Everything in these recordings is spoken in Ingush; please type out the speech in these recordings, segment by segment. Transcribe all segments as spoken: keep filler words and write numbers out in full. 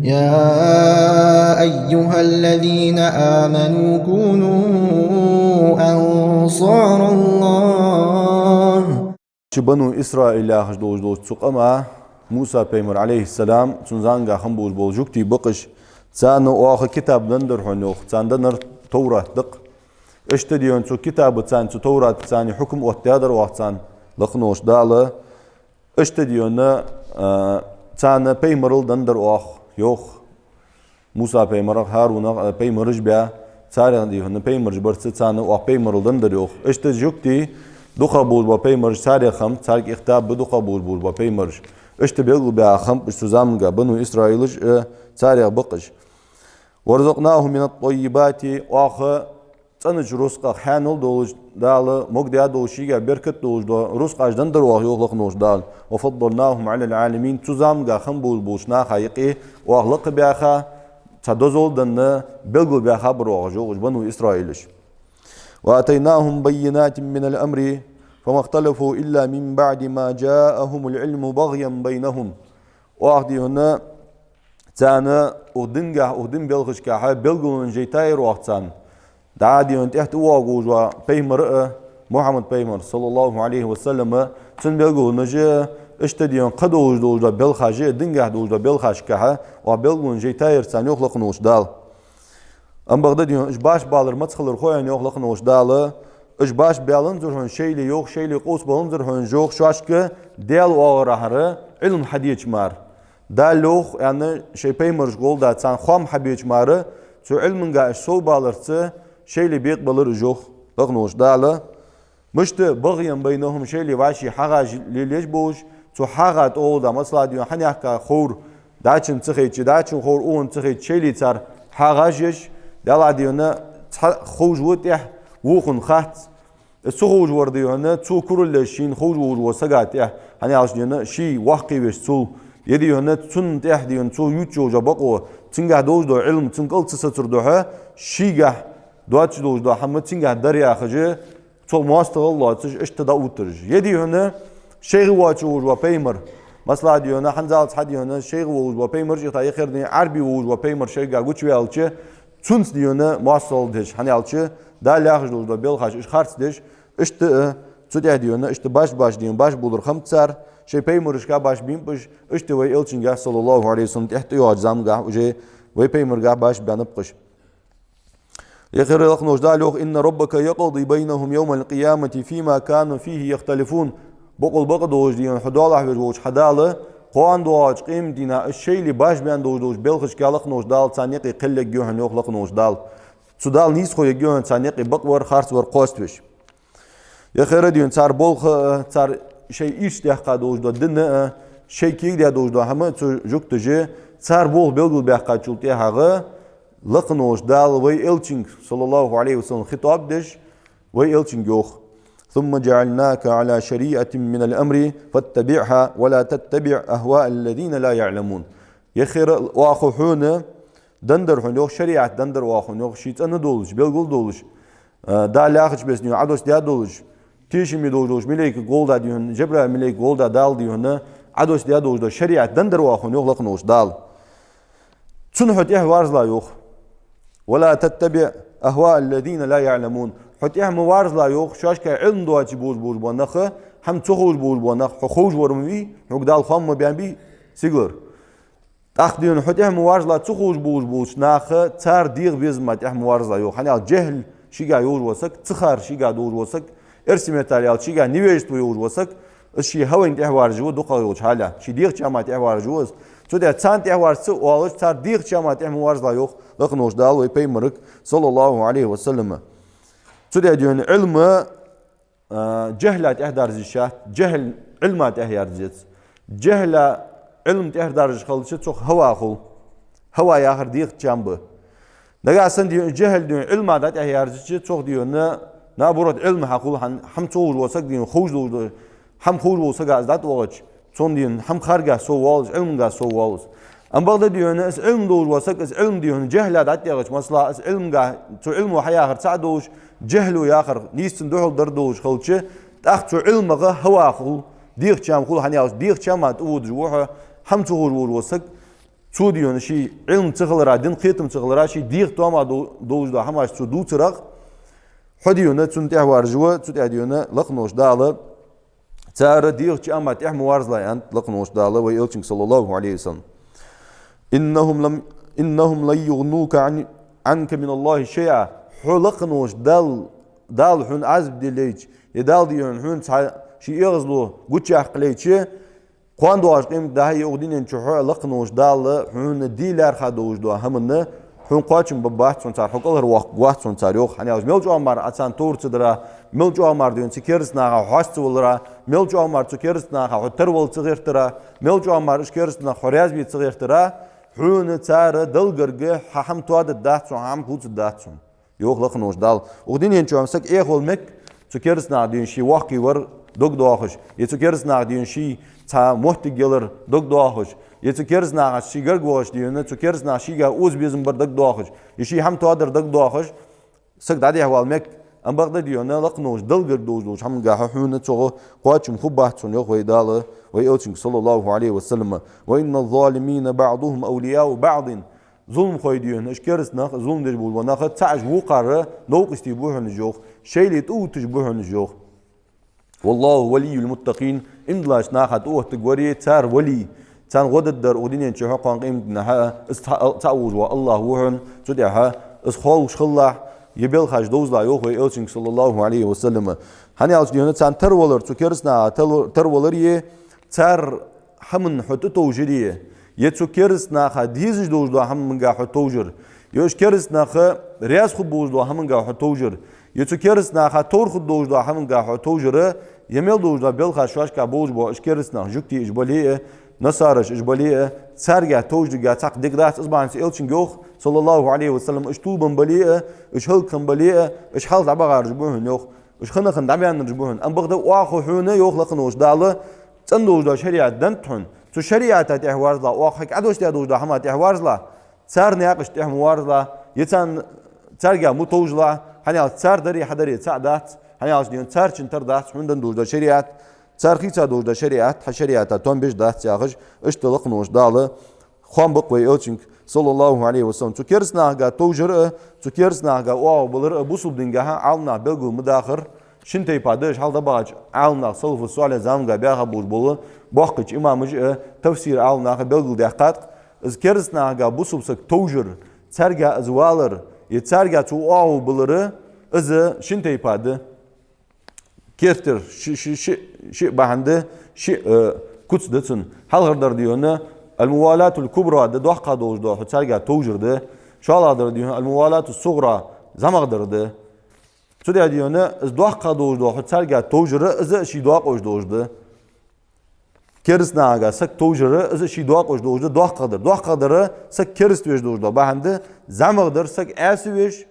يا أيها الذين آمنوا كونوا أنصار الله. Цу Бану Исраил яхаш долаш долча цу къама Муса пайхамар, Ӏалайхиссалам, цун заманга хинна болаш бола жугтий ба-кх уж, царна оаха китаб деннадар хьона, йоах, царна деннар Товрат да-кх. Иштта, дий хьона, цу китаба царна, цу Товрата царна хьукам оттадаьдар оаха царна, лакха волча Дала. Иштта, дий хьона, а, царна пайхамарал деннадар оаха, йоах. Муса пайхамарах, ХӀарунах, а, пайхамараш баь, царех, дий хьона, пайхамараш барца царна оаха пайхамарал деннадар, йоах. Иштта жугтий, дукхагӀа болаш бола пайхамараш царех хиннаб, царга ихтилаф ба дукхагӀа болаш, болаш бола пайхамараш. Иштта белгалбаьха хиннаб уж цу заманга, Бану Исраилаш, а, царех ба-кх уж. ورزقناهم من الطيبات, оаха цӀенача рузкъах, хьаьнал долаш, Дала могадаь долаш, шийга беркат долаш дола рузкъаш деннадар оаха, йоах, лакха волча Дала. وفضلناهم على العالمين, цу заманга хинна болаш болча наха юкъе оаха лакхабаьха, цхьа дозал денна, белгалбаьха бар оаха уж, йоах, Бану Исраилаш. وآتيناهم بينات من الأمر فما اختلفوا إلا من بعد ما جاءهم العلم بغيا بينهم. Оаха, дий хьона, царна укх динагахьа, укх дина белхашкахьа белгалонаш яйтаяр оаха царна. ДӀа, дий хьона, тӀехьа тӀавоагавола пайхамар а, Мухьаммад пайхамар, صلى الله عليه وسلم, цунна белгалонаш а, иштта, дий хьона, кхыдолаш долаш дола белхаш а, динагахьа долаш дола белхашкахьа оаха белгалонаш яйтаяр царна, йоах, лакха волча Дала. Амма бакъда, дий хьона, уж башха балар маца хилар хой хьона, йоах, лакха волча Дала, уж башха баьннабаьлар хьона шоайла, йоах, шоайла къовсабаьннабаьлар хьона уж, йоах, шоашка Даьла оагӀорахьара Ӏилма хьадеча мара. Дала, йоах, аьнна, шоай пайхамарашка гӀолла да царна хоам хьабеча мара, цу Ӏилманга уж совбаларца шоайла бекъабелар уж, йоах, лакха волча Дала. Мишта, بغيا بينهم, шоайла вӀаши хьагӀаш лелаеш болаш, цу хьагӀа тӀагӀолла да, масала, дий хьона, хьанехка ховр дӀачунна ца хайча, дӀачун ховр укхунна ца хайча, шоайла цар хьагӀаш еш, Даьллахьа, дий хьона, цхьа ховш ва тӀехьа, вокхунна хац. Из ца ховш вар, дий хьона, цо курал еш шийна ховш волаш волча сага тӀехьа, хӀана аьлча, дий хьона, ше воккхавеш цул, е, дий хьона, цунна тӀехьа, дий хьона, цо ювцаш йола бокъо, цунгахьа долаш дола Ӏилма, цунна кӀалца сацар духьа, шийгахьа доацаш долаш дола хӀама цунгахьа дар яхаш, цох моастагӀал лоацаш, иштта дӀаоттараш. Е, дий хьона, шоайгӀа воацаш волаш вола пайхамар. Масала, дий хьона, хӀанзалца хьа, дий хьона, шоайгӀа волаш вола пайхамар, жихта яхар, дий хьона, Ӏарбий волаш вола пайхамар шоайгахьа гучаваьлча, цунца, дий хьона, моастагӀал деш, хӀана аьлча, Дала яхаш долаш дола белхаш уж харцдеш, иштта, э, цу тӀа, дий хьона, иштта башха-башха, дий хьона, башха болар хиннаб цар, шоай пайхамарашка башха бенаб уж, иштта вай Элчангахьа, صلى الله عليه وسلم, тӀехьа тӀайоагӀача замангахьа уже вай пайхамаргахьа башха баьннаб-кх уж. Яхар, лакха волча Дала йоах: إن ربك يقضي بينهم يوم القيامة فيما كانوا فيه يختلفون. Бокъал бакъ долаш, дий хьона, хьо доалахьа веш волча хьа Дала кхоана доагӀача къематдийнахьа уж шоайла башха баьнна долаш долча белхашка, лакха волча Дала царна юкъе кхел ергья хьона, йоах, лакха волча Дала. Цу Дала нийсхо ергья хьона царна юкъе бакъвар, харцвар кхоаставеш. Яхар, дий хьона, цар болх а, цар шоай ирча даьккха долаш дола дин а, шоай кегадаь долаш дола хӀама а цу жугташа, цар болх белгалбаьккхачул тӀехьагӀа, лакха волча Дала вай Элчанга, صلى الله عليه وسلم, хитӀаб деш, вай Элчанга йоах: ثم جعلناك على شريعة من الأمر فاتبعها ولا تتبع أهواء الذين لا يعلمون. Яхар, оаха хьона деннадар хьона, йоах, шариӀат деннадар оаха хьона, йоах, ше цӀена долаш, белгала долаш, а, Дала яхача беса, дий хьона, Ӏодоссадаь долаш, тешаме долаш долаш малейкага гӀолла да, дий хьона, Жабраил малейкага гӀолла да Дала, дий хьона, Ӏодоссадаь долаш дола шариӀат деннадар оаха хьона, йоах, лакха волча Дала. Цунна хьо тӀехьа варзалахь, йоах. ولا تتبع أهواء الذين لا يعلمون. Хьо тӀехьа ма варзалахь, йоах, шоашка Ӏилма доацаш болаш, болаш бола нах, хӀама ца ховш болаш бола нах, хьо ховш вар ма вий, хьога Дала хоам ма баьннабий сигалара. ТӀаккха, дий хьона, хьо тӀехьа ма варзалахь ца ховш болаш болча наха, цар дегӀа безама тӀехьа ма варзалахь, йоах. ХӀана аьлча, жахӀл шийгахьа йолаш вола саг, ца хар шийгахьа долаш вола саг, эрсий меттала аьлча, шийгахьа невежество йолаш вола саг, из ший хӀавайна тӀехьа варжаш ва дукхагӀа йолча хьале, ший дегӀа чама тӀехьа варжаш ва из. Цу тӀа царна тӀехьа варза ца оалаш, цар дегӀа чама тӀехьа ма варзалахь, йоах, лакха волча Дала вай пайхамарга, صلى الله عليه وسلم. Цу тӀа, дий хьона, Ӏилма а, жахӀла тӀехьа даржа йиш яц, жахӀл Ӏилма тӀехьа яржа яц. ЖахӀла Ӏилма тӀехьа даржаш хилча, цох хӀава хул. ХӀава яхар дегӀа чам ба. Нагахьа санна, дий хьона, жахӀл, дий хьона, Ӏилма дӀатӀехьа яржача, цох, дий хьона, наоборот, Ӏилма хьахул, хӀан-, хӀама ца ховш вола саг, дий хьона, ховш долаш дола, хӀама ховш волча сага из дӀатӀавахача, цунна, дий хьона, хӀама харгахьа соввоалаш, Ӏилмангахьа соввоалаш. Амма бакъда, дий хьона, из Ӏилма долаш вола саг, из Ӏилма, дий хьона, жахӀла дӀатӀехьагӀача, масала, из Ӏилмангахьа, цу Ӏилмо хьаяхар цаӀ долаш, жахӀло яхар нийсса цунна духьал дар долаш хилча, тӀаккха цу Ӏилмах хӀава хул, дегӀа чам хул, хӀана аьлча, дегӀа чама тӀаводаш ва хьо, хӀама ца ховш волаш вола саг, Цо дийна ший Ӏилма ца хилара, дин кхетам ца хилара, ший дегӀа тоам а до-, долаш дола хӀамаш цо дувцарах, хьо дийна цунна тӀехьа варжа ва, цу тӀа дийна лакхаволча Дала цар дегӀа чу ма тӀехьа ма варзалахь, аьннад лакхаволча Дала вай Элчанга, صلى الله عليه وسلم. «إنهم لم، إنهم لن يغنوك عن، عنك من الله شيئا». Хьо лакхаволча Дала, Дала хьона Ӏазап деллайча, е Дала дийна хьона цхьа ший эгӀазло гучаяккхалайча, кхоана доагӀача къематдийнахьа е укх дунен чу хьо лакхаволча Дала хьона де лаьрхӀа долаш дола хӀама хьона кхоачам бергбац хьона цар, хьо кӀалхарвоаккхаргвац хьона цар, йоах. ХӀана аьлча, мел чӀоагӀа мара Ӏа царна товр ца дара, мел чӀоагӀа мара дийна цу кераста наха хьоаста ца валара, мел чӀоагӀа мара цу кераста наха хьо тарвала ца гӀертара, мел чӀоагӀа мара уж кераста нах хьо раьза ве ца гӀертара, хьона цар Далла гарга хьа хӀама тоадергдац хьона, хьа хӀама хувцаргдац хьона, йоах лакхаволча Дала. Укх дунен чу саг Ӏехавала мег, цу кераста наха дийна ший воккхий вар дог доахаш, е цу кераста наха дийна ший цхьа моттиг ялар дог доахаш, е цу кераста нахаца ший гарга вахаш дийна, цу кераста наха шийга оза безам бар дог доахаш, е ший хӀама тоадар дог доахаш, саг дӀадехьавала мег, амма бакъда дийна лакхаволча Далла гарга долаш долча хӀамангахьа хьона цох кхоачам хургбац хьона, йоах вай Дала вай Элчанга, صلى الله عليه وسلم. «وإن الظالمين بعضهم أولياء بعض». Зуламхой дийна, уж кераста нах, зулам деш бола нах, цаӀаш вокхар новкъостий ба хьона уж, йоах, шоайла тӀаотташ ба хьона уж, йоах. «والله ولي المتقين». Иман долча наха тӀаоттаргвар цар вали, царна гӀо дергдар укх дунен чу хьо кхоана къематдийнахьа, из цаӀ, цаӀ волаш вола АллахӀ ва хьона, цу тӀа из хьоалуш хилалахь, е белхаш довзалахь, йоах вай Элчанга, صلى الله عليه وسلم. ХӀана аьлча дийна царна тарвалар, цу кераста наха тар-, тарвалари, цар хӀаманна хьо тӀатовжари, е цу кераста наха дезаш долаш дола хӀаманга хьо товжар, е уж кераста нах раьза хургболаш дола хӀаманга хьо товжар, е цу кераста наха товр хургдолаш дола хӀаманга хьо товжар, е мел долаш дола белхаш шоашка болаш бола уж кераста нах, жугтий уж бале а, насараш уж бале а, царга товжарга цхьаккха дег дац, из бахьанца Элчанга йоах, صلى الله عليه وسلم, уж тувлабенна бале а, уж хӀалакхинна бале а, уж хьалха дӀабахараш ба хьона, йоах. Уж хинна-хинна дӀабаьннараш ба хьона. Амма бакъда оаха хьона, йоах лакхаволча Дала, цӀена долаш дола шариӀат деннад хьона. Цу шариӀата тӀехьа варзалахь, оаха хьога Ӏодоссадаь долаш дола хӀама тӀехьа варзалахь. Цар наькъашта тӀехьа ма варзалахь, е царна, царга ма товжалахь, хӀана аьлча цар дари хьа дари цаӀ дац, хӀана аьлча дийна цар чун тара дац хьона денна долаш дола шариӀат, цар хийца долаш дола шариӀат хьа шариӀата тоам беш дац яхаш, иштта лакхаволча Дала хоам бакъ вай Элчанга, صلى الله عليه وسلم. Цу кераста нахага товжар а, цу кераста нахага оагӀув балар а бусалба дингахьа Ӏаламнаха белгал ма дахар, шин тайпа да уж, хьалха дӀабахача Ӏаламнаха, салафу-солихӀ заманга баьха болаш бола боккхийча имамаша а, тафсира Ӏаламнаха белгалдаьккхад-кх, из кераста нахага бусалба саг товжар, царга из валар, е царга цо оагӀув балар, из шин тайпа да. Керттера ши-, ши-, ши-, шиъ бахьан да, шиъ, э, куц да цун. Хьалхардар дийна الموالاة الكبرى да, доккха долаш дола хьо царга товжар да. ШоллагӀдар дийна الموالاة الصغرى, зӀамагӀдар да. Цу тӀа дийна из доккха долаш дола хьо царга товжар, из а ший доакъош долаш да. Кераста нахага саг товжар, из а ший доакъош долаш да, доккхагӀдар. ДоккхагӀдар саг кераста веш долаш дола бахьан да, зӀамагӀдар саг Ӏеса веш,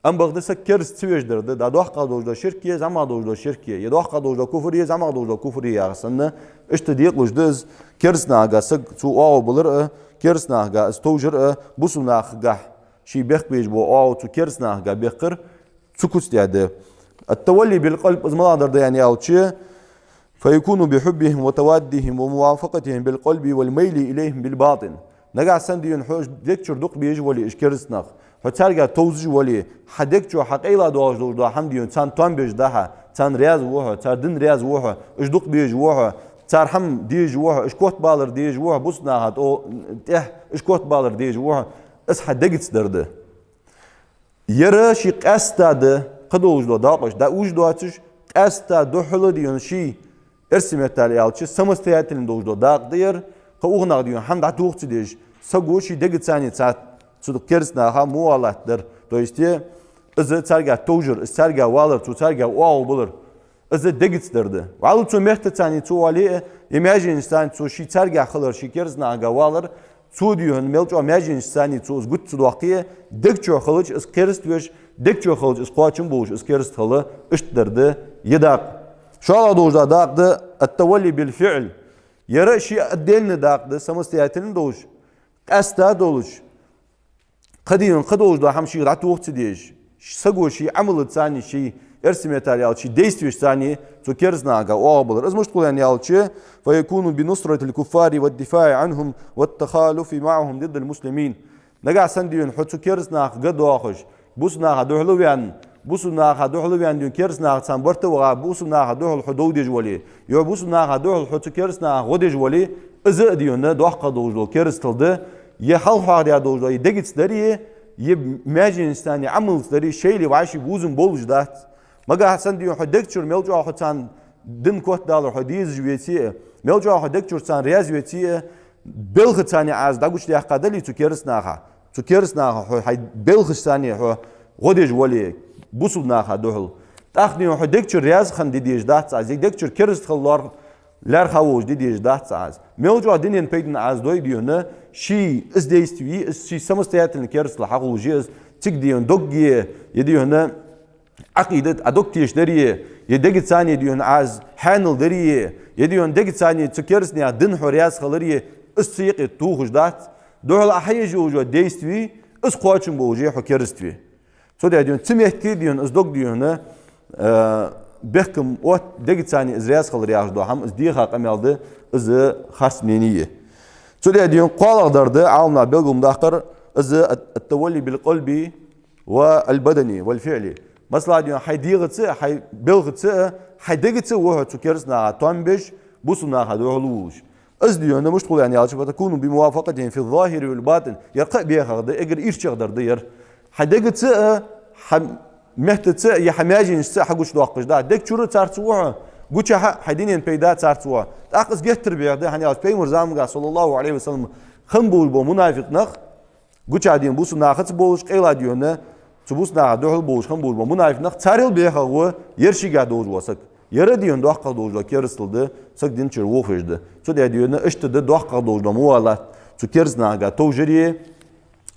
амма бакъда саг кераста ца веш дар да, да доккха долаш дола ширк е, зӀамагӀа долаш дола ширк е, е доккха долаш дола куфр е, зӀамагӀа долаш дола куфр е яха санна, иштта декъалуш да из, кераста нахага саг цо оагӀув балар а, кераста нахага из товжар а, бусалба нахагахьа ший бехк беш бола оагӀув цу кераста нахага бехкар, цу куц тӀа да. التولي بالقلب, из малагӀдар да аьнна аьлча, فيكون بحبهم وتوادهم وموافقتهم بالقلب والميل إليهم بالباطن. Нагахьа санна дийна хьо уж дег чура дукха безаш вале, уж кераста нах, хьо царга товзаш вале, хьа дег чу хьа къайла доагӀаш долаш дола хӀама дийна, царна тоам беш да хьо, царна раьза ва хьо, цар дина раьза ва хьо, уж дукха безаш ва хьо, цар хӀама дезаш ва хьо, уж котбалар дезаш ва хьо, бусалба наха тӀо-, тӀехьа уж котбалар дезаш ва хьо, из хьа дегаца дар да. Ер ший къаьстта да, кхыдолаш дола доакъош дӀаувш доацаш, къаьстта духхьал а дийна ший эрсий меттала аьлча, самостоятельно долаш дола дакъа да ер, кхы укханах дийна хӀама дӀатоха ца дезаш, саго ший дегаца цхьана цу кераста наха мувалат дар. То есть, из царга товжар, из царга валар, цо царга оагӀув балар, из дегаца дар да. Валлахӏи, цо меттаца цхьана цо вале а, е маьженашца цхьана цо ший царга хилар, ший кераста нахага валар, цо дийна мел чӀоагӀа маьженашца цхьана цо из гуц ца доаккхе а, дег чу хилча из кераста веш, дег чу хилча из кхоачам болаш из кераста хила, иштта дар да ер дакъа. ШоллагӀа долаш дола дакъа да التولي بالفعل. Ер а ший отдельно дакъа да, самостоятельно долаш, къаьстта долаш, кхы дийна кхыдолаш дола хӀама шийга дӀатоха ца дезаш, саго ший Ӏамалаца цхьана, ший эрсий меттала аьлча, ший действешца цу кераста нахага оагӀув балар. Из мишта хул аьнна аьлча, فيكون بنصرة الكفار والدفاع عنهم والتخالف معهم ضد المسلمين. Нагахьа санна, дий хьона, хьо цу кераста наха гӀо доахаш, бусалба наха духьала ваьнна, бусалба наха духьала ваьнна, дий хьона, кераста наха царна барт а ваха, бусалба наха духьала хьо дов деш вале, е бусалба наха духьала хьо цу кераста наха гӀо деш вале, из а, дий хьона, доккхагӀа долаш дола керастал да, е хьалха хьоахадаь долаш дола, е дегаца даре, е маьженашца, е Ӏамалца даре, шоайла вӀаши бувзам болаш дац. Нагахьа санна, дий хьона, хьо дег чура мел чӀоагӀа хьо царна дин котдалар хьо дезаш веце а, мел чӀоагӀа хьо дег чура царна раьза веце а, балхаца Ӏа из дӀагучадаьккха дале цу кераста наха, цу кераста наха хьо хьай балхашца хьо гӀо деш вале бусалба наха духьала, тӀаккха, дий хьона, хьо дег чура раьза хинна де дезаш дац Ӏа из, е дег чура кераста хила лаьрхӀа волаш де дезаш дац Ӏа из. Мел чӀоагӀа дунен пайдана Ӏа из дой, дий хьона, ший из действие, из ший самостоятельный керастал хьахулаш я из, цига, дий хьона, дог е, е, дий хьона, Ӏакъидат, Ӏа дог тешадаре, е дегаца, дий хьона, Ӏа из хьаьнал даре, е, дий хьона, дегаца цу кераста наьха дина хьо раьза хиларе, из цу юкъе тохаш дац. Духьала Ӏа хьаеш йолаш йола действие, из кхоачам болаш я хьо кераста ве. Цудухьа, дий хьона, цу метте, дий хьона, из дог, дий хьона, э, бехкам отт, дегаца из раьза хилар яхаш дола хӀама, из деха къамаьл да, из харц мнени я. Цудухьа, дий хьона, кхоалагӀдар да, Ӏаламнаха белгалдаккхар, из ат-, التولي بالقلب والبدن والفعل. Масала, дий хьона, хьай дегӀаца а, хьай балхаца а, хьай дегаца а ва хьо цу кераста наха тоам беш, бусалба наха духьала волаш. Из, дий хьона, мишта хул аьнна аьлча, فتكون بموافقتهم في الظاهر والباطن. Ер кхы а бехагӀа да, эггара ийрчагӀдар да ер. Хьай дегаца а, хьай меттаца а, е хьай маьженашца а хьагучадоаккхаш да. Дег чура царца ва хьо, гучахьа а хьай дунен пайда царца ва хьо. ТӀаккха из геттара беха да, хӀана аьлча Пайхамара замангахь, صلى الله عليه وسلم, хинна болаш бола мунафикъ нах, гучахьа, дий хьона, бусалба нахаца болаш, къайла, дий хьона, цу бусалба наха духьала болаш хинна болаш бола мунафикъ нах, царел бехагӀа ва ер шийгахь долаш вола саг. Ер а, дий хьона, доккхагӀа долаш дола керастал да, саг дина чура вохавеш да. Цудухьа, дий хьона, иштта да доккхагӀа долаш дола мувалат, цу кераста нахага товжаре,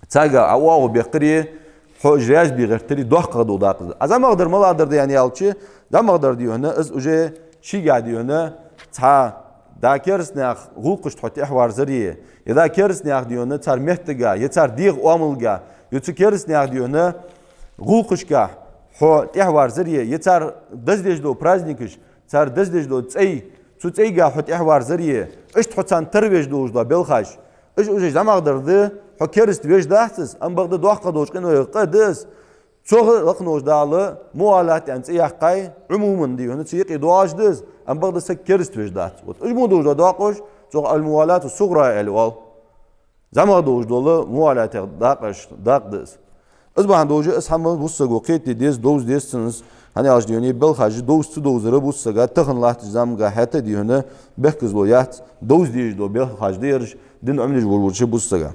царга Ӏа оагӀув беккхаре, хьо уж раьза бе гӀертаре доккхагӀа дола дакъа да из. А зӀамагӀдар малагӀдар да аьнна аьлча, зӀамагӀдар, дий хьона, из уже шийгахь, дий хьона, цхьа дӀа кераста наьха гӀулакхашта хьо тӀехьаварзаре, е дӀа кераста наьха, дий хьона, цар меттага, е цар дегӀа оамалга, е цу кераста наьха, дий хьона, гӀулакхашка хьо тӀехьаварзаре, е цар даздеш дола праздникаш, цар даздеш дола цӀай, цу цӀайга хьо тӀехьаварзаре, иштта хьо царна тара веш долаш дола балхаш, уж уже зӀамагӀдар да, хьо кераста веш дац из, амма бакъда доккхагӀа долча къинойх юкъе да из. Цох а лакхаволча Дала мувалат аьнна цӀи яьккхай, Ӏумуман, дий хьона, цу юкъе доагӀаш да из, амма бакъда саг кераста веш дац. Вот уж мо долаш дола дакъош, цох الموالاة الصغرى аьле оал. ЗӀамагӀа долаш дола мувалатех дакъаш, дакъа да из. Из бахьан долаш из хӀама бусалба саго кхетаде деза, довза деза цунна из, хӀана аьлча, дий хьона, балхаш довза ца довзар бусалба сага тахан латтача заманга хӀаьта а, дий хьона, бехказло яц, довза дезаш дола балхаш да ераш, дин Ӏомадеш волаш волча бусалба сага.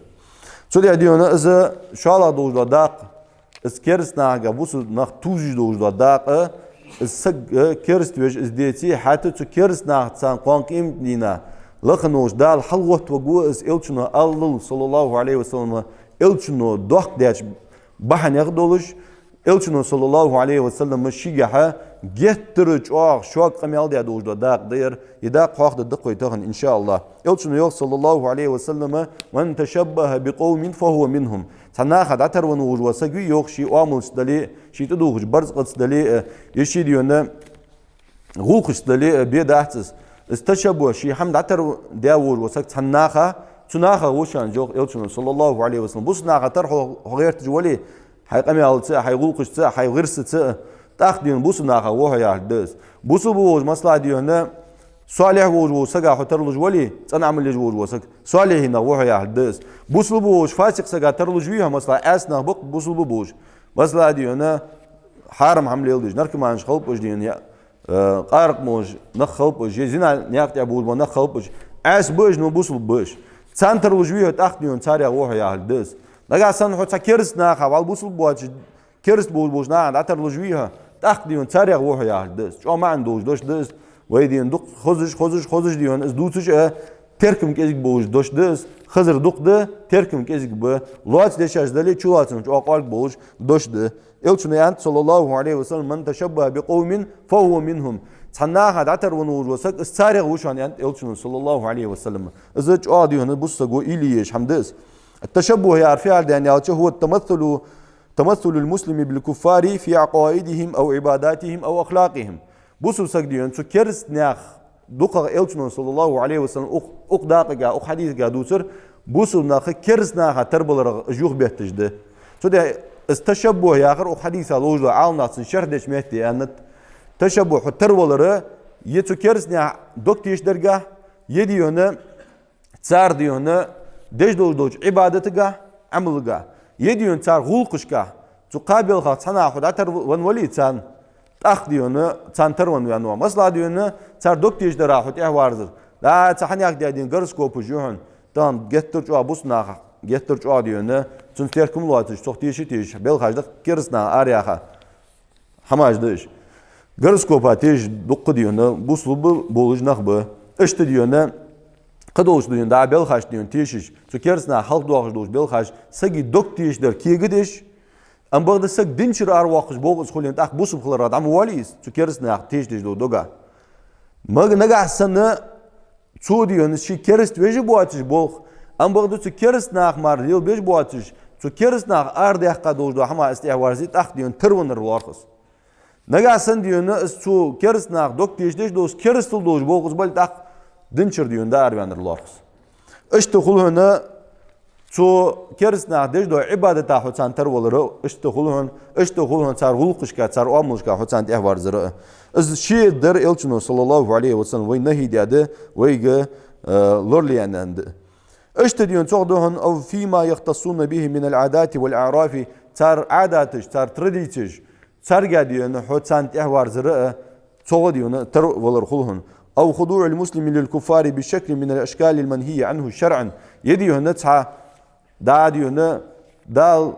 Цудухьа, дий хьона, из шоллагӀа долаш дола дакъа, из кераста нахага бусалба нах тувзаш долаш дола дакъа, из саг, э, кераста веш из деце, хӀаьта цу кераста нахаца кхоана къематдийнахьа лакхаволча Дала хьалгӀоттавергва из, Элчано аьлар, صلى الله عليه وسلم, Элчано доккха даьча бахьанех долаш, Элчано, صلى الله عليه وسلم, шийгахьа геттара чӀоагӀа шога къамаьл даь долаш дола дакъа да ер, из дакъа хьоахаде деза вай тахан, إن شاء الله. Элчано йоах, صلى الله عليه وسلم: من تشبه بقوم فهو منهم. Цхьан наха дӀатарвенна волаш вола саг вий, йоах, ший оамалца дале а, ший тӀадувхача барзкъаца дале а, е ший, дий хьона, гӀулакхашца дале а, бе дац из. Из ташаббухӀ, ший хӀама дӀатардаь волаш вола саг цхьан наха, цу нахах ва шоана, йоах Элчано, صلى الله عليه وسلم. Бусалба наха тара хьо, хьо гӀерташ вале, хьай къамаьлаца а, хьай гӀулакхашца а, хьай гӀирсаца а, тӀаккха, дий хьона, бусалба нахах ва хьо яхилга да из. Бусалба волаш, масала, дий хьона, солихӀ волаш волча сага хьо тарлуш вале, цӀена Ӏамал еш волаш вола саг, солихӀинех ва хьо яхилга да из. Бусалба волаш фасикъ сага тарлуш вий хьо, масала, Ӏаьса нах ба-кх бусалба болаш. Масала, дий хьона, хьарам хӀама леладеш, наркоманаш хилба уж, дий хьона, я, э, къаракъ молаш нах хилба уж, е зина наькъа тӀа болаш бола нах хилба уж. Ӏаьса ба уж, но бусалба ба уж. Царна тарлуш вий хьо, тӀаккха, дий хьона, царех ва хьо яхилга да из. Нагахьа санна хьо цхьа кераста наха, вӀалла бусалба боацаш, кераста болаш болча нахах дӀатарлуш вий хьо, тӀаккха, дий хьона, царех ва хьо яхилга да из. ЧӀоагӀа маӀан долаш дош да из. Вай, дий хьона, дукха хозаш, хозаш, хозаш, дий хьона, из дувцаш а, теркам кӀезига болаш дош да из. Хазар дукха да, теркам кӀезига ба. Лоаца дешаш дале а, чулоацанах чӀоагӀа кӀоарга болаш дош да. Элчано аьннад, صلى الله عليه وسلم: من تشبه بقوم فهو منهم. Цхьан наха дӀатарвенна волаш вола саг, из царех ва шоана, аьннад Элчано, صلى الله عليه وسلم. Из чӀоагӀа, дий хьона, бусалба саго уйла е езаш хӀама да из. التشبه яхар фу яхилга да аьнна аьлча, هو التمثل تمثل المسلم بالكفار في عقائدهم أو عباداتهم أو أخلاقهم. Бусалба саг, дий хьона, цу кераста наьха дукхагӀа Элчано, саллаллаху Ӏалайхи ва саллам, укх, укх дакъага, укх хьадисага дувцар, бусалба нах кераста наха тарваларах уж юхабетташ да. Цудухьа из ташаббухӀ яхар укх хьадиса ловш дола Ӏаламнаха цун шархь деча метте аьннад. ТашаббухӀ, хьо тарвалар, е цу кераста наьха дог тешадарга, е, дий хьона, цар, дий хьона, деш долаш долча Ӏибадатага, Ӏамалга, е, дий хьона, цар гӀулакхашка, цу кхаь балхах цхьаннахьа хьо дӀатарвенна вале царна, тӀаккха, дий хьона, царна тарвенна ваьннав. Масала, дий хьона, цар дог тешадара хьо тӀехьаварзар. Да, цхьа хьанех даь, дий хьона, гороскопаш я хьона, тахан геттара чӀоагӀа бусалба наха, геттара чӀоагӀа, дий хьона, цунца теркам лоацаш, цох теша а тешаш, балхаш да-кх кераста наха араяьха хӀамаш да уж. Гороскопа тешаш дукха, дий хьона, бусалба болаш нах ба. Иштта, дий хьона, кхыдолча, дий хьона, дӀа балхашта, дий хьона, тешаш, цу кераста наха хьалхадоахаш долча балхашта сага дог тешадар кегадеш, ам бакъда саг динчура аравоаккхаш болх из хуле, тӀаккха бусалба хиларах дӀа ма воалий из, цу кераста наха тешадеш дола дога. Мага нагахьа санна цо, дий хьона, ше кераста веш а боацаш болх, ам бакъда цу кераста наха мара лелабеш а боацаш, цу кераста наха арадаьккха долаш дола хӀама из тӀехьаварзе, тӀаккха, дий хьона, тарвеннар лоархӀ из. Нагахьа санна, дий хьона, из цу кераста наха дог тешадеш долаш, керастал долаш болх из бале, тӀаккха динчура, дий хьона, дӀаараваьннар лоархӀ из. Иштта хул хьона цу кераста наха деш дола Ӏибадата хьо царна тарвалар а, иштта хул хьона, иштта хул хьона цар гӀулакхашка, цар оамалашка хьо царна тӀехьаварзар а. Из ше дар Элчано, саллаллаху Ӏалайхи ва саллам, вайна нахьи даьд, вайга, э, лорале аьнна да. Иштта, дий хьона, цох да хьона, أو فيما يختصون به من العادات والأعراف, цар Ӏадаташ, цар традицеш, царга, дий хьона, хьо царна тӀехьаварзар а, цох, дий хьона, тарвалар хул хьона. أو خضوع المسلم للكفار بشكل من الأشكال المنهي عنه شرعا. Е, дий хьона, цхьа, да, дий хьона, Дала,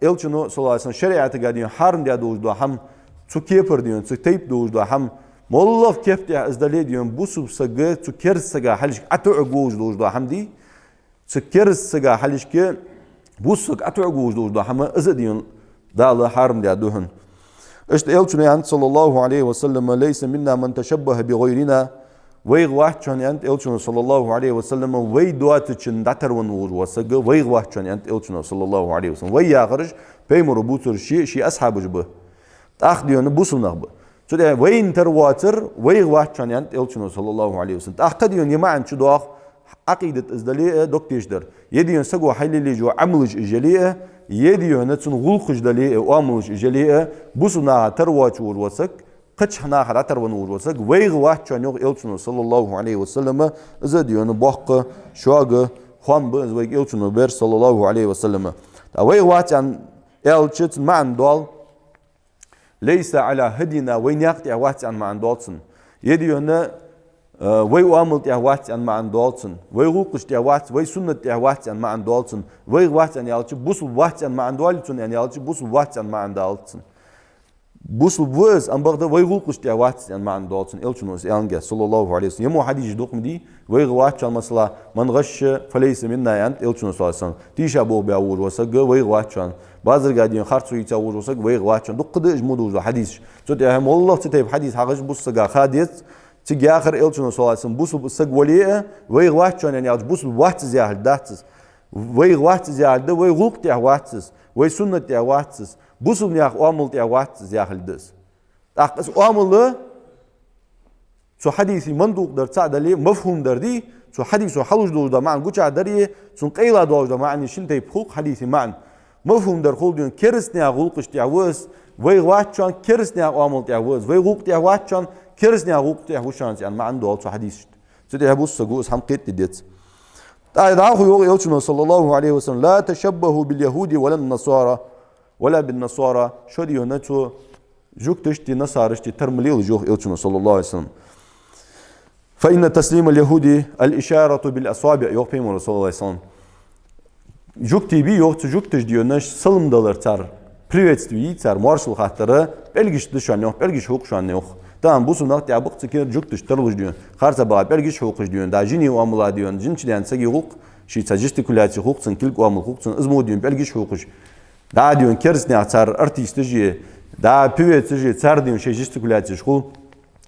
Элчано, саллаллаху Ӏалайхи ва саллам, шариӀатага, дий хьона, хьарам даь долаш дола хӀама, цу кепара, дий хьона, цу тайпа долаш дола хӀама, моллагӀа кепа тӀа из дале а, дий хьона, бусалба саг цу кераста сага хьалхашка ӀотоӀаргволаш долаш дола хӀама, дий, цу кераста сага хьалхашка бусалба саг ӀотоӀаргволаш долаш дола хӀама, из а, дий хьона, Дала хьарам даьд хьона. Иштта Элчано аьннад, саллаллаху Ӏалайхи ва саллам: ليس منا من تشبه بغيرنا. Вайх вац хьона, аьннад Элчано, саллаллаху Ӏалайхи ва саллам, вай доацачунна дӀатарвенна волаш вола саг вайх вац хьона, аьннад Элчано, саллаллаху Ӏалайхи ва саллам. Вай яхараш пайхамаро бувцараш ший, ший асхьабаш ба. ТӀаккха, дий хьона, бусалба нах ба. Цудухьа вайна тара воацар вайх вац хьона, аьннад Элчано, саллаллаху Ӏалайхи ва саллам. ТӀаккха, дий хьона, е маӀан чудоагӀа, Ӏакъидат из дале а, дог тешадар. Е, дий хьона, саго хьалелаеш йола Ӏамалаш уж яле а, е, дий хьона, цун гӀулакхаш дале а, оамалаш уж яле а, бусалба наха тара воацаш волаш вола саг, кхыча наха дӀатарвенна волаш вола саг вайх вац хьона, йоах Элчано, саллаллаху Ӏалайхи ва саллам. Из а, дий хьона, боккха шога хоам ба из вайга Элчано баьр, саллаллаху Ӏалайхи ва саллам. ТӀаккха вайх вац аьнна аьлча, цун маӀан доал: ليس على هدينا, вай наькъа тӀа вац аьнна маӀан доал цун. Е, дий хьона, э, вай оамал тӀа вац аьнна маӀан доал цун. Вай гӀулакхаш тӀа вац, вай суннат тӀа вац аьнна маӀан доал цун. Вайх вац аьнна аьлча, бусалба вац аьнна маӀан доал цун, аьнна аьлча, бусалба вац аьнна маӀан доал цун. Бусалба ва из, ам бакъда вай гӀулакхаш тӀа вац аьнна маӀан доал цун. Элчано из аьннад, саллаллаху Ӏалайхи ва саллам. Е мо хьадисаш дукха ма дий, вайх вац хьона, масала: من غش فليس منا, аьннад Элчано, саллаллаху Ӏалайхи ва саллам. Тийша болх баь волаш вола саг вайх вац хьона. Базарга, дий хьона, харцо ийца волаш вола саг вайх вац хьона. Дукха да уж мо долаш дола хьадисаш. Цудухьа моллагӀа цу тайпа хьадис хьахезача бусалба сага ха деза, цига яхар Элчано, саллаллаху Ӏалайхи ва саллам, бусалба саг вале а, вайх вац хьона аьнна аьлча, бусалба вац из яхилга дац из. Вайх вац из яхилга да, вай гӀулакх тӀа вац из, вай суннат тӀа вац из, бусалба наьха оамал тӀа вац из яхилга да из. ТӀаккха из оамал цу хьадиса мандукъ дар цаӀ дале, мафхӀум дар дий, цу хьадисо хьалуш долаш дола маӀан гучахьа даре, цун къайла долаш дола маӀан шин тайпа хул-кх хьадиса маӀан. МафхӀум дар хул, дий хьона, кераста наьха гӀулакхаш тӀа ва из, вайх вац хьона, кераста наьха оамал тӀа ва из, вай гӀулакх тӀа вац хьона, кераста наьха гӀулакх тӀа ва шоана, аьнна маӀан доал цу хьадисашта. Цудухьа бусалба саго из хӀама кхетаде деза. ТӀаккха дӀахо йоах Элчано, саллаллаху Ӏалайхи ва саллам: لا تشبهوا باليهود ولا النصارى ولا بالنصارى. Шо, дий хьона, цу жугташта, насарашта тара ма лелаш, йоах Элчано, саллаллаху Ӏалайхи ва саллам. فإن تسليم اليهود الإشارة بالأصابع, йоах пайхамаро, саллаллаху Ӏалайхи ва саллам. Жугтий бий, йоах, цу жугташа, дий хьона, салам далар, цар приветствие, цар моаршал хаттар пӀелгашца да шоана, йоах, пӀелгаш хьокх шоана, йоах. Тахан бусалба нах тӀа ба-кх цу кера жугташта тарлуш, дий хьона, харцахьа багӀа пӀелгаш хьокхаш, дий хьона, да жиний оамала, дий хьона, жинчу даьна сага хул-кх, ший цхьа жестикуляци хул-кх цун, кулг оамал хул-кх цун, из мо, дий хьона, пӀелгаш хьокхаш. Да, дий хьона, кераста наьха цар артисташ е, да, певецаш е, цар, дий хьона, шоай жестикуляцеш хул.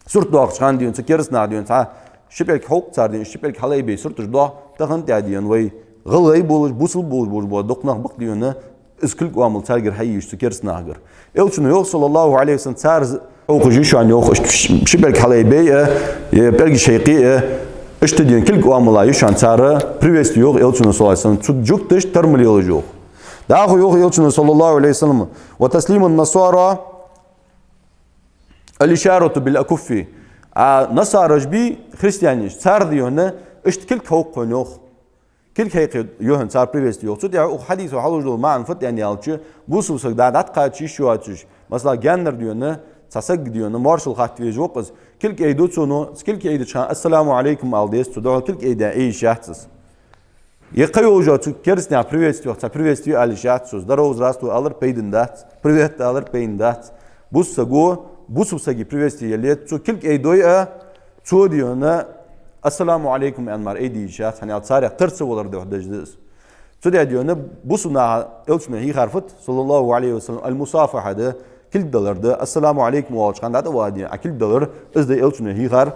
Сурт доаккхача хана, дий хьона, цу кераста наха, дий хьона, цхьа ши пӀелг хьокх цар, дий хьона, ши пӀелг хьалайбе сурташ доагӀа. Тахан тӀа, дий хьона, вай гӀалгӀай болаш, бусалба болаш, болаш бола дукха нах ба-кх, дий хьона, из кулг-оамал царгара хьаеш цу кераста нахагара. Элчано йоах, саллаллахӀу Ӏалайхи ва саллам, цар хьокхаш йиш йоацаш йоах, иштта ши пӀелг хьалайбе а, е пӀелгаш хьекхе а, иштта дийна кулг-оамала йиш йоацаш цар приветствовать йоах Элчано, саллаллахӀу Ӏалайхи ва саллам, цу жугташта тара ма лелаш йоах. ДӀахо йоах Элчано, саллаллахӀу Ӏалайхи ва саллам: «وتسليم النصارى الإشارة بالأكف». А насараш бий, христианаш, цар дийна иштта кулг хьокх хьона йоах. Кулг хьекхе йоах цар приветствовать йоах. Цу тӀа укх хьадисо хьалуш дола маӀан фуд аьнна аьлча, бусалба саг дӀа-, дӀатӀакхача йиш йоацаш, масала, гаьннара дийна, цхьа саг дийна, моаршал хатта везаш ва-кх из, кулг айду цо, цо кулг айдача хана: «Ассаламу Ӏалайкум», — ала деза цо, духьал кулг айдаь Ӏе йиш яц из. Е кхы йолча цу кераста наьха приветствовать йоах, цхьа приветствовать ала йиш яц цо, «Здорово, здравствуй» алар пайдана дац, «Привет» алар пайдана дац. Бусалба саго бусалба сага приветствовать яь лет, цо кулг айдой а, цо дийна «Ассаламу Ӏалайкум» аьнна мара айде йиш яц, хӀана аьлча царех тара ца валар духьа деш да из. Цу тӀа дийна бусалба наха Элчано хьийхар фуд, саллаллахӀу Ӏалайхи ва саллам, аль-мусафахьа да, кулг далар да, «Ассаламу Ӏалайкум» оалача хана дӀатӀаваха дийна, а кулг далар, из да Элчано хьийхар.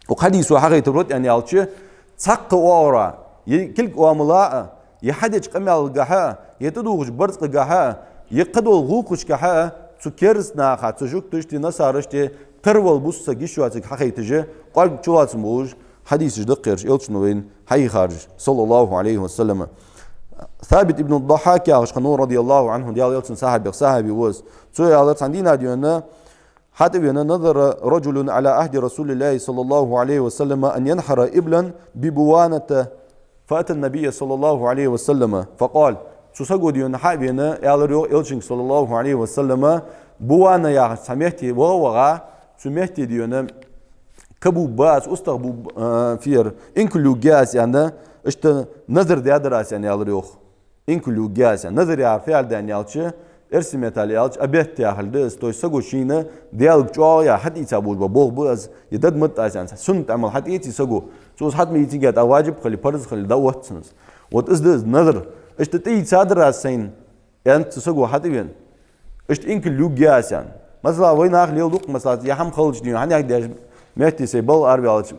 Укх хьадисо хьахайтар фуд аьнна аьлча, цхьаккха оагӀорахьа, е кулг-оамалах а, е хьадеча къамаьлагахьа а, е тӀадувхача барзкъагахьа а, е кхыдолча гӀулакхашкахьа а, цу кераста наха, цу жугташта, насарашта тара вала бусалба саг йиш йоацилга хьахайташ, кӀоарга чулоацам болаш хьадисаш да-кх ераш, Элчано вайна хьахьийхараш, саллаллахӀу Ӏалайхи ва саллам. Сабит ибн ад-Дахьхьак яхаш хиннав, радияллахӀу Ӏанху, Даьла Элчан сахьабех сахьаби ва из. Цо аьлар, цхьан дийнахьа дийна хьатӀавена: «نذر رجل على عهد رسول الله صلى الله عليه وسلم أن ينحر إبلا ببوانة فأتى النبي صلى الله عليه وسلم فقال». Цу саго дийна хьа а вена, аьлар йоах Элчанга, саллаллахӀу Ӏалайхи ва саллам, Бувана яхача цхьа метте ваха-ваха, цу метте дийна ка бубба аз, устагӀа буб-, а, фер, инкал югге аз аьнна, иштта назар даьдар аз аьнна, аьлар йоах. Инкал югге аз аьнна. Назар яхар фу яхилга да аьлча, эрсий меттала аьлча, обет яхилга да из, то есть саго шийна Даьлага чӀоагӀа яха хьатӀаийца болаш бола болх ба из, е дад ма да аз аьнна, суннат Ӏамал хьатӀаэций саго, цо из хьатӀамаийцинге тӀаккха ваджиб хиле, парз хиле, дӀаоттац цунна из. Вот из да из назар. Иштта тӀаийцадар аз сайна, аьннад цу саго хьатӀавена. Иштта инкал югге аз аьнна. Масала, вай наха леладу-кх, масала, е хӀама хилча дийна, хьанех деш метте сай балха араваьлча,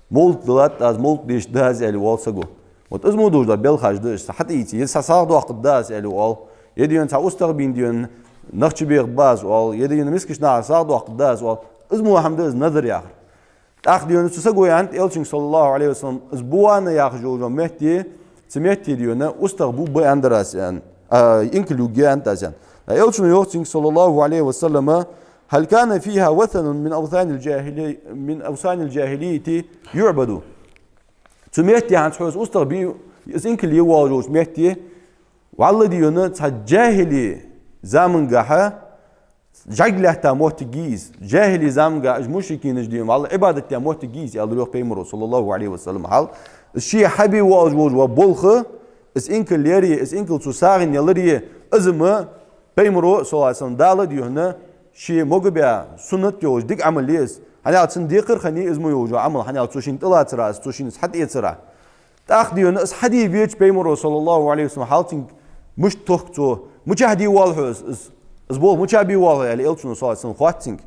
мовлат далад аз, мовлат дешаргда аз, аьле оал саго. Вот из мо долаш дола белхаш да уж, са хьатӀаийце, е са сагӀа доаккхаргда аз, аьле оал. Е дийна цхьа устагӀа бийна дийна нах чубехаргба аз оал, е дийна мискача наха сагӀа доаккхаргда аз оал. Из мо хӀама да из назар яхар. ТӀаккха дийна цу саго аьннад Элчанга, саллаллахӀу Ӏалайхи ва саллам, из Бувана яхаш йолча метте, цу метте дийна устагӀа бубба аьннадар аз аьнна, а, инкал югге аьннад аз аьнна. Элчано йоах цунга, саллаллахӀу Ӏалайхи ва саллам: «هل كان فيها وثن من أوثان الجاهلي-، من أوثان الجاهلية يعبد؟» Цу метте хӀанз хьо из устагӀа бий, из инкал е воалаш йолча метте, вӀалла дийна цхьа джахили замангахьа жӀарг лаьтта моттиг йий из. ЖахӀили замангахьа уж мушрикинаш дийна, вӀалла Ӏибадат даь моттиг йий из, аьлар йоах Пайхамаро, саллаллахӀу Ӏалайхи ва саллам. Хьал, из ше хьабе воалаш волаш вола болх, из инкал яр е, из инкал цо сагӀийна ялар е, из ма Пайхамаро, саллаллахӀу Ӏалайхи ва саллам, Дала дийна, ше могабаь, суннат йолаш дика Ӏамал я из. ХӀана аьлча цун декхар хиннай из ма йолаш йола Ӏамал, хӀана аьлча цо шийна тӀалацар а, цо шийна из хьатӀаэцар а. ТӀаккха дийна из хьадийбеча Пайхамаро, саллаллахӀу Ӏалайхи ва саллам, хьал цунга мишта тохк цо, мичахьа де воалл хьо из, из, из болх мичахьа бе воалл хьо, аьле, Элчано, саллаллахӀу Ӏалайхи ва саллам, хоатт цунга.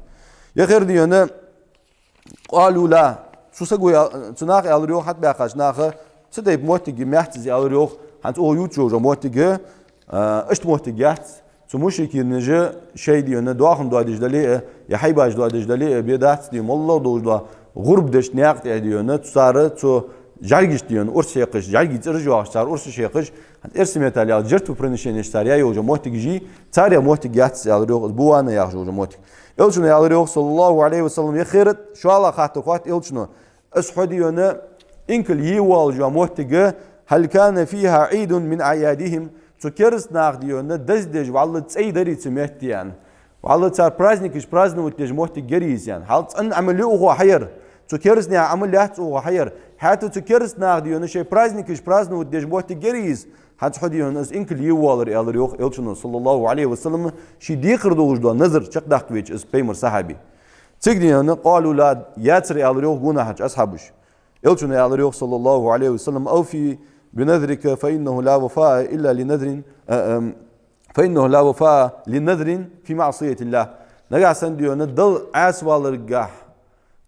Е хер дийна, قالوا لا. Цу саго аьл-, цу наха аьлар йоах, хьатӀабаьхкача наха, цу тайпа моттиг я, маьц из, аьлар йоах, хӀанз оаха ювцаш йола моттиг, а, иштта моттиг яц. Цу мушрикинаша шоай дийна доахан доадеш дале а, е хьайбаш доадеш дале а, бе дац дийна, моллагӀа долаш дола гӀурба деш наькъа тӀа дийна, цу цар цу жӀаргашта дийна урс хьекхаш, жӀаргий цӀераш йоахаш цар урсаш хьекхаш, хӀанз эрсий меттала аьлча жертвоприношенеш цар яь йолаш йола моттигаш йий, царех моттиг яц из, аьлар йоах, из Бувана яхаш йолаш йола моттиг. Элчано аьлар йоах, саллаллахӀу Ӏалайхи ва саллам, е херат, шоллагӀа хаттар хоатт Элчано: из хьо дийна инкал е воалаш йола моттиг, هل كان فيها عيد من أعيادهم؟ Цу кераста наха дийна даздеш вӀалла цӀай дарий цу метте аьнна. ВӀалла цар праздникаш праздновать деш моттиг ярий из аьнна. Хьал цӀена Ӏамал я укхо хьаяр. Цу кераста наьха Ӏамал яц укхо хьаяр. ХӀаьта цу кераста наха дийна шоай праздникаш праздновать деш моттиг ярий из. ХӀанз хьо дийна из инкал е воаллар, аьлар йоах Элчано, саллаллахӀу Ӏалайхи ва саллам, ший декхар долаш дола назар чакхдаккха веча из Пайхамара сахьаби. Цига дийна قالوا لا, яцар, аьлар йоах гонахьарча асхьабаша. Элчано аьлар йоах, саллаллахӀу Ӏалайхи ва саллам: أوف بنذرك فإنه لا وفاء إلا لنذر، а, ам, فإنه لا وفاء لنذر في معصية الله. Нагахьа санна дийна Далла Ӏаьсаваларгахьа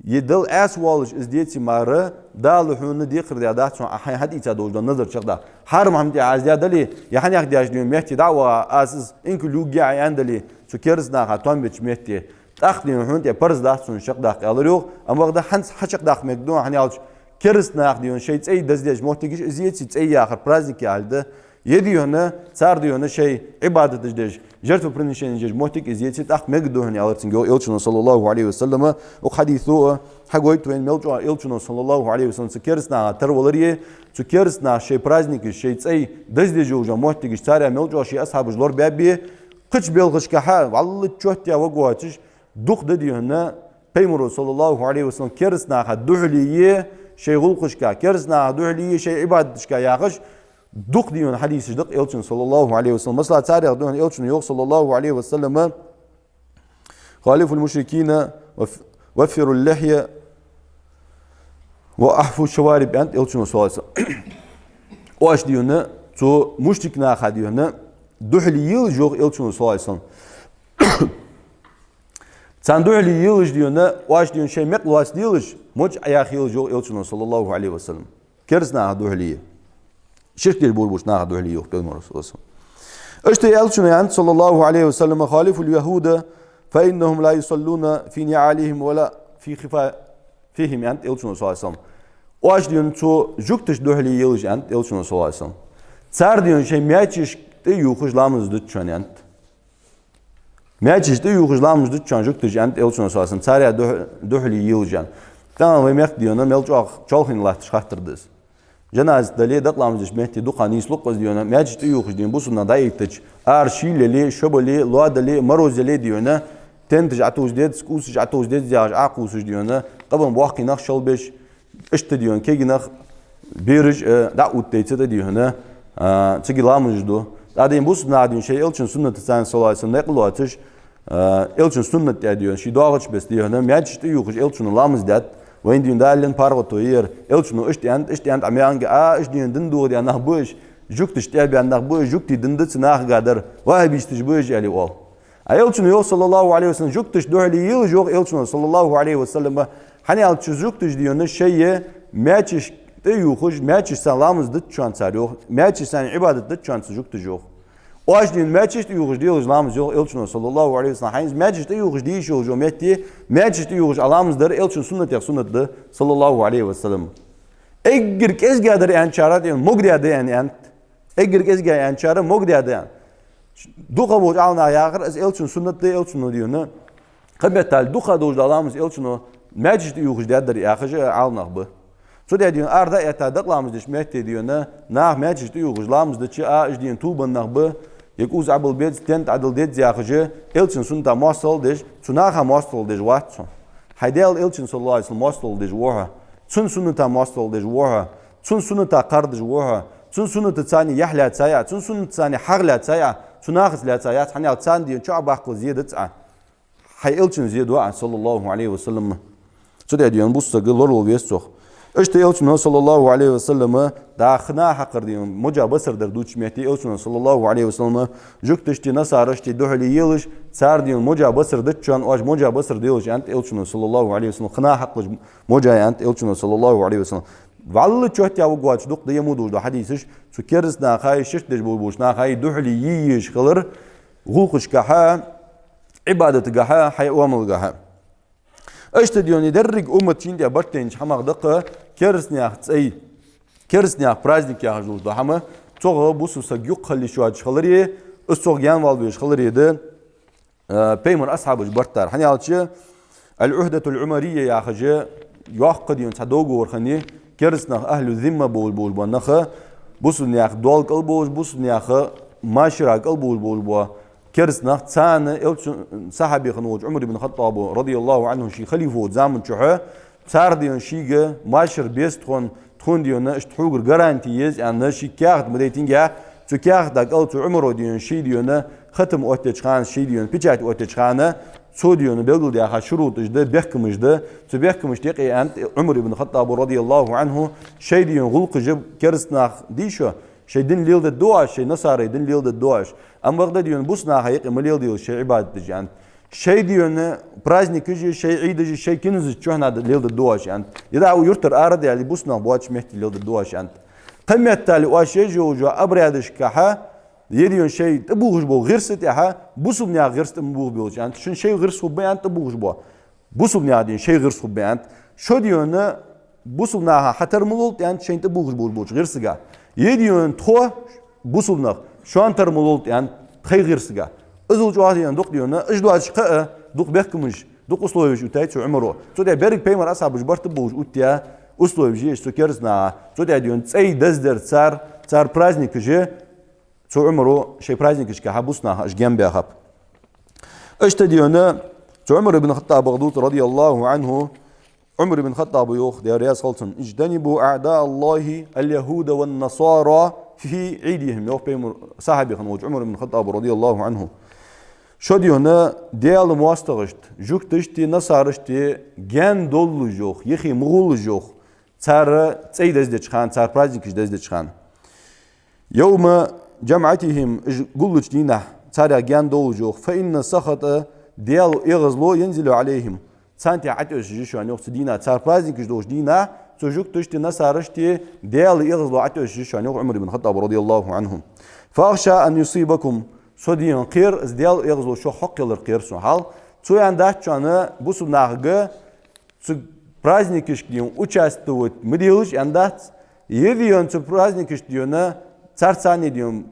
е Далла Ӏаьса воалаш из деце мара, Дала хьона декхар даь дац хьона, Ӏа хьайна хьадийца долаш дола назар чакхдаккха. Хьарам хӀама тӀехьа из даь дале, е хьанех деш дийна метте дӀа а ваха, аз из инкал ювге Ӏа аьнна дале, цу кераста наха тоам беча метте, тӀаккха дийна хьона тӀа парз дац хьона чакхдаккха, аьлар йоах. Амма бакъда хӀанз хьачакхдаккха мегаргда хьона, хӀана аьлча, кераста наха дийна шоай цӀай даздеш моттигаш из еце, цӀай яхар праздник яхилга да. Е дийна, цар дийна шоай Ӏибадаташ деш, жертвоприношени деш моттиг из еце, тӀаккха мегаргда хьона, аьлар цунга йоах Элчано, саллаллахӀу Ӏалайхи ва саллама. Укх хьадисо хьагойт вайна мел чӀоагӀа Элчано, саллаллахӀу Ӏалайхи ва саллам, цу кераста наха тара валаре, цу кераста наха шоай праздникаш, шоай цӀай даздеш йолча моттигаш царех мел чӀоагӀа ший асхьабаша лорабаьб. Кхыча белхашкахьа, вӀалла чоттаь ваг воацаш, дукха да дийна, Пайхамаро, саллаллахӀу Ӏалайхи ва саллам, кераста наха духьале, шоай гӀулакхашка, кераста наха духьале, шоай Ӏибадаташка яхаш, дукха дийна хьадисаш да-кх Элчан, саллаллахӀу Ӏалайхи ва саллам. Масала, царех дийна Элчано йоах, саллаллахӀу Ӏалайхи ва саллама: «خالفوا المشركين وف-، وفروا اللحية وأحفوا الشوارب», аьннад Элчано, саллаллахӀу Ӏалайхи ва саллам. Оаш дийна, цу мушрик наха дийна, духьале елаш, йоах Элчано, саллаллахӀу Ӏалайхи ва саллам. Царна духьале елаш дийна, оаш дийна шоай мекъ лоацделаш, моча Ӏояха елаш, йоах Элчано, саллаллахӀу Ӏалайхи ва саллам. Кераста наха духьале. Ширк деш болча наха духьале, йоах Пайхамаро, саллаллахӀу Ӏалайхи ва саллам. Иштта Элчано аьннад, саллаллахӀу Ӏалайхи ва саллам: «خالفوا اليهود فإنهم لا يصلون في نعالهم ولا في خفافهم», аьннад Элчано, саллаллахӀу Ӏалайхи ва саллам. Оаш дийна цу жугташта духьале елаш, аьннад Элчано, саллаллахӀу Ӏалайхи ва саллам. Цар дийна шоай маьчеш тӀаювхаш ламаз дуташ, аьннад. Маьчеш тӀаювхаш ламаз дуташ жугташ, аьннад Элчано, саллаллахӀу Ӏалайхи ва саллам, царех духь-, духьале елаш, аьнна. ТӀаккха вай мехка дийна мел чӀоагӀа чолхе латташ хаттар да из. Жаназа дале, дакъа ламаз деча метте дукха нийслу-кх из дийна, маьчеш тӀаювхаш дийна бусалба нах дӀаэттача, ара шийла яле, шо бале, лоа дале, мороз яле дийна, тенташ Ӏотувса деза, кӀувсаш Ӏотувса деза яхаш Ӏокхувсаш дийна, къабан боккхий нах шелбеш, иштта дийна, кегий нах, бераш, э, дӀаоттадайца тӀа дийна, а, цига ламазаш ду. ТӀаккха дийна бусалба наха дийна шоай Элчан суннатаца, саллаллахӀу Ӏалайхи ва саллам, наькъа лоацаш, а, Элчан суннат тӀа дийна, ший доагӀача беса дийна, маьчеш тӀаювхаш Элчано ламаз даьд. Вайна дийна Дала лаьнна паргӀато я ер. Элчано иштта аьннад, иштта аьннад, Ӏа ма аьннагӀа, а, иштта дийна дин дохадаь нах ба уж, жугташта тӀабаьнна нах ба уж, жугтий дин дац нахага дар, ваххабисташ ба уж, аьле оал. А Элчано йоах, саллаллахӀу Ӏалайхи ва саллам, жугташта духьале елаш, йоах Элчано, саллаллахӀу Ӏалайхи ва саллам, хӀана аьлча жугташа дийна шоай маьчеш тӀаювхаш, маьчешца ламаз дуташ цар, йоах, маьчешца Ӏибадат дуташ цар жугташа, йоах. Оаш дийна маьчеш тӀаювхаш делаш ламаз, йоах Элчано, саллаллахӀу Ӏалайхи ва саллам. Хьайна маьчеш тӀаювхаш де йиш йолча метте, маьчеш тӀаювхаш Ӏа ламаз дар Элчан суннатех суннат да, саллаллахӀу Ӏалайхи ва саллам. Эггара кӀезига дар аьнначар а дийна, могадаь да аьнна, аьннад. Эггара кӀезига аьнначар а могадаь да аьнна. Дукхагӏа болча Ӏаламнаха яхар, из Элчан суннат да, Элчано дийна. Кхы меттел дукхагӏа долаш дола ламаз Элчано маьчеш тӀаювхаш даьдар яхаш а Ӏаламнах ба. Цу тӀа дийна ара дӀаэтта дакъа ламаз деча метте дийна, нах маьчеш тӀаювхаш ламаз дича а, уж дийна тувбенна нах ба, е кӀувс Ӏобилла беза, тент Ӏодилла деза яхаш а, Элчан сунната моастагӀал деш, цу наха моастагӀал деш вац хьо. Хьай Даьла Элчан, саллаллахӀу Ӏалайхи ва саллам, моастагӀал деш ва хьо. Цун сунната моастагӀал деш ва хьо. Цун суннатах кхардаш ва хьо. Цун суннатаца яхь лаьца а, цун суннатаца хьагӀ лаьца а, цу нахаца лаьца яц, хӀана аьлча царна дийна чу Ӏобаккхал зе дац Ӏа. Хьай Элчан зе ду Ӏа, саллаллахӀу Ӏалайхи ва саллам. Цу тӀа дийна бусалба саг лоравала веза цох. Иштта Элчано, саллаллахӀу Ӏалайхи ва саллам, дӀахо хина хьакхар дийна, мужа басар дар дувцача метте Элчано, саллаллахӀу Ӏалайхи ва саллам, жугташта, насарашта духьале елаш, цар дийна мужа басар дича, оаш мужа басар делаш, аьннад Элчано, саллаллахӀу Ӏалайхи ва саллам, хина хьакхаш мужа, аьннад Элчано, саллаллахӀу Ӏалайхи ва саллам. ВаллахӀи, чоттаь ваг воацаш дукха да е мо долаш дола хьадисаш, цу кераста нахаи, ширк деш болча нахаи духьале е езаш хилар, гӀулакхашкахьа, Ӏибадатагахьа, хьай оамалгахьа. Иштта дийна деррига уммат шийна тӀа барт тайнача хӀамах да-кх кераста наьха цӀай, кераста наьха праздник яхаш долаш дола хӀама, цох бусалба саг юкъе хила йиш йоацаш хилари, из цох гаьнавала везаш хилари да, э, Пайхамара асхьабаша бартар. ХӀана аьлча, аль-Ӏухьдатуль-Ӏумарийя яхаш йоккха дийна цхьа договор хиннай, кераста нах, ахьлу зимма бола, болаш бола нах, бусалба наьха доал кӀал болаш, бусалба наьха машара кӀал болаш, болаш бола кераста нах, царна Элча-, сахьаби хинна волча Ӏумар ибн ХаттӀаба, радияллахӀу Ӏанху, ший халифа волча заман чухь, цар дийна шийга машар беза тхона, тхона дийна иштта хьогара гаранти еза аьнна, шийга каьхат ма дайтингехь, цу каьхата кӀал цу Ӏумара дийна ший дийна хатам оттаеча хана, ший дийна печать оттаеча хана, цо дийна белгалдаьха шурутӀаш да, бехкамаш да, цу бехкамашта юкъе аьннад Ӏумар ибн ХаттӀаба, радияллахӀу Ӏанху, шоай дийна гӀулакхаш а кераста наха дийша, шоай дин леладергда оаш, шоай насарий дин леладергда оаш. Амма бакъда дийна бусалба наха юкъе ма леладелаш шоай Ӏибадаташ, аьннад. шоай дийна праздникаш а, шоай Ӏидаш а, шоай книзаш чухь нах леладергда оаш, аьннад. Е да, юртара ара а даьле, бусалба нах боацача метте леладергда оаш, аьннад. Кхы меттел оаш еш йолча обрядашкахьа, е дийна шоай тӀабувхаш бола гӀирс тӀехьа, бусалба наьха гӀирс тӀа ма бувгӀа, аьннад. Шун шоай гӀирс хургба, аьннад, тӀабувхаш бола. Бусалба наьха дийна шоай гӀирс хургба, аьннад. Шо дийна бусалба наха хьатар ма лолда, аьннад, шоайна тӀабувхаш болча гӀирсага. Е дийна тхо, бусалба нах, шоана тар ма лолда, аьннад, тхоай гӀирсага. Иззал чӀоагӀа дийна дукха дийна, уж доацаш кхы а дукха бехкамаш, дукха условеш оттаяьй цу Ӏумара. Цу тӀа берригаш пайхамара асхьабаша барт а болаш оттаяь условеш я уж цу кераста наха. Цу тӀа дийна цӀай дезадар цар, цар праздникаш а, цу Ӏумара шоай праздникашкахьа бусалба наха уж гаьнабаьхаб. Иштта дийна цу Ӏумар ибн ХаттӀабах дувц, радияллаху Ӏанху, Ӏумар ибн ХаттӀаба йоах, Даьла раьза хилва цунна: «اجتنبوا أعداء الله اليهود والنصارى في عيدهم», йоах пайхамара сахьабех волча Ӏумар ибн ХаттӀаба, радияллаху Ӏанху. Шо дийна Даьла моастагӀашта, жугташта а, насарашта а гаьна довлалаш, йоах, юхе ма гӀолаш, йоах, цар цӀай дездеча хана, цар праздникаш дездеча хана. «يوم جمعتهم», уж гуллуча дийнахьа царех гаьна довлалаш, йоах, «فإن سخط», Даьла эгӀазло, «ينزل عليهم», царна тӀа Ӏотоссаш я шоана, йоах, цу дийнахьа, цар праздникаш долча дийнахьа, цу жугташта а, насарашта а Даьла эгӀазло Ӏотоссаш я шоана, йоах Ӏумар ибн ХаттӀаба, радияллаху Ӏанху. «فأخشى أن يصيبكم», со дийна кхер, из Даьла эгӀазло шоах хьакхеллар кхер сона. Хьал, цо аьнна дац шоана бусалба нахага цу праздникашка дийна участвовать ма делаш, аьнна дац, е дийна цу праздникашта дийна царца а дийна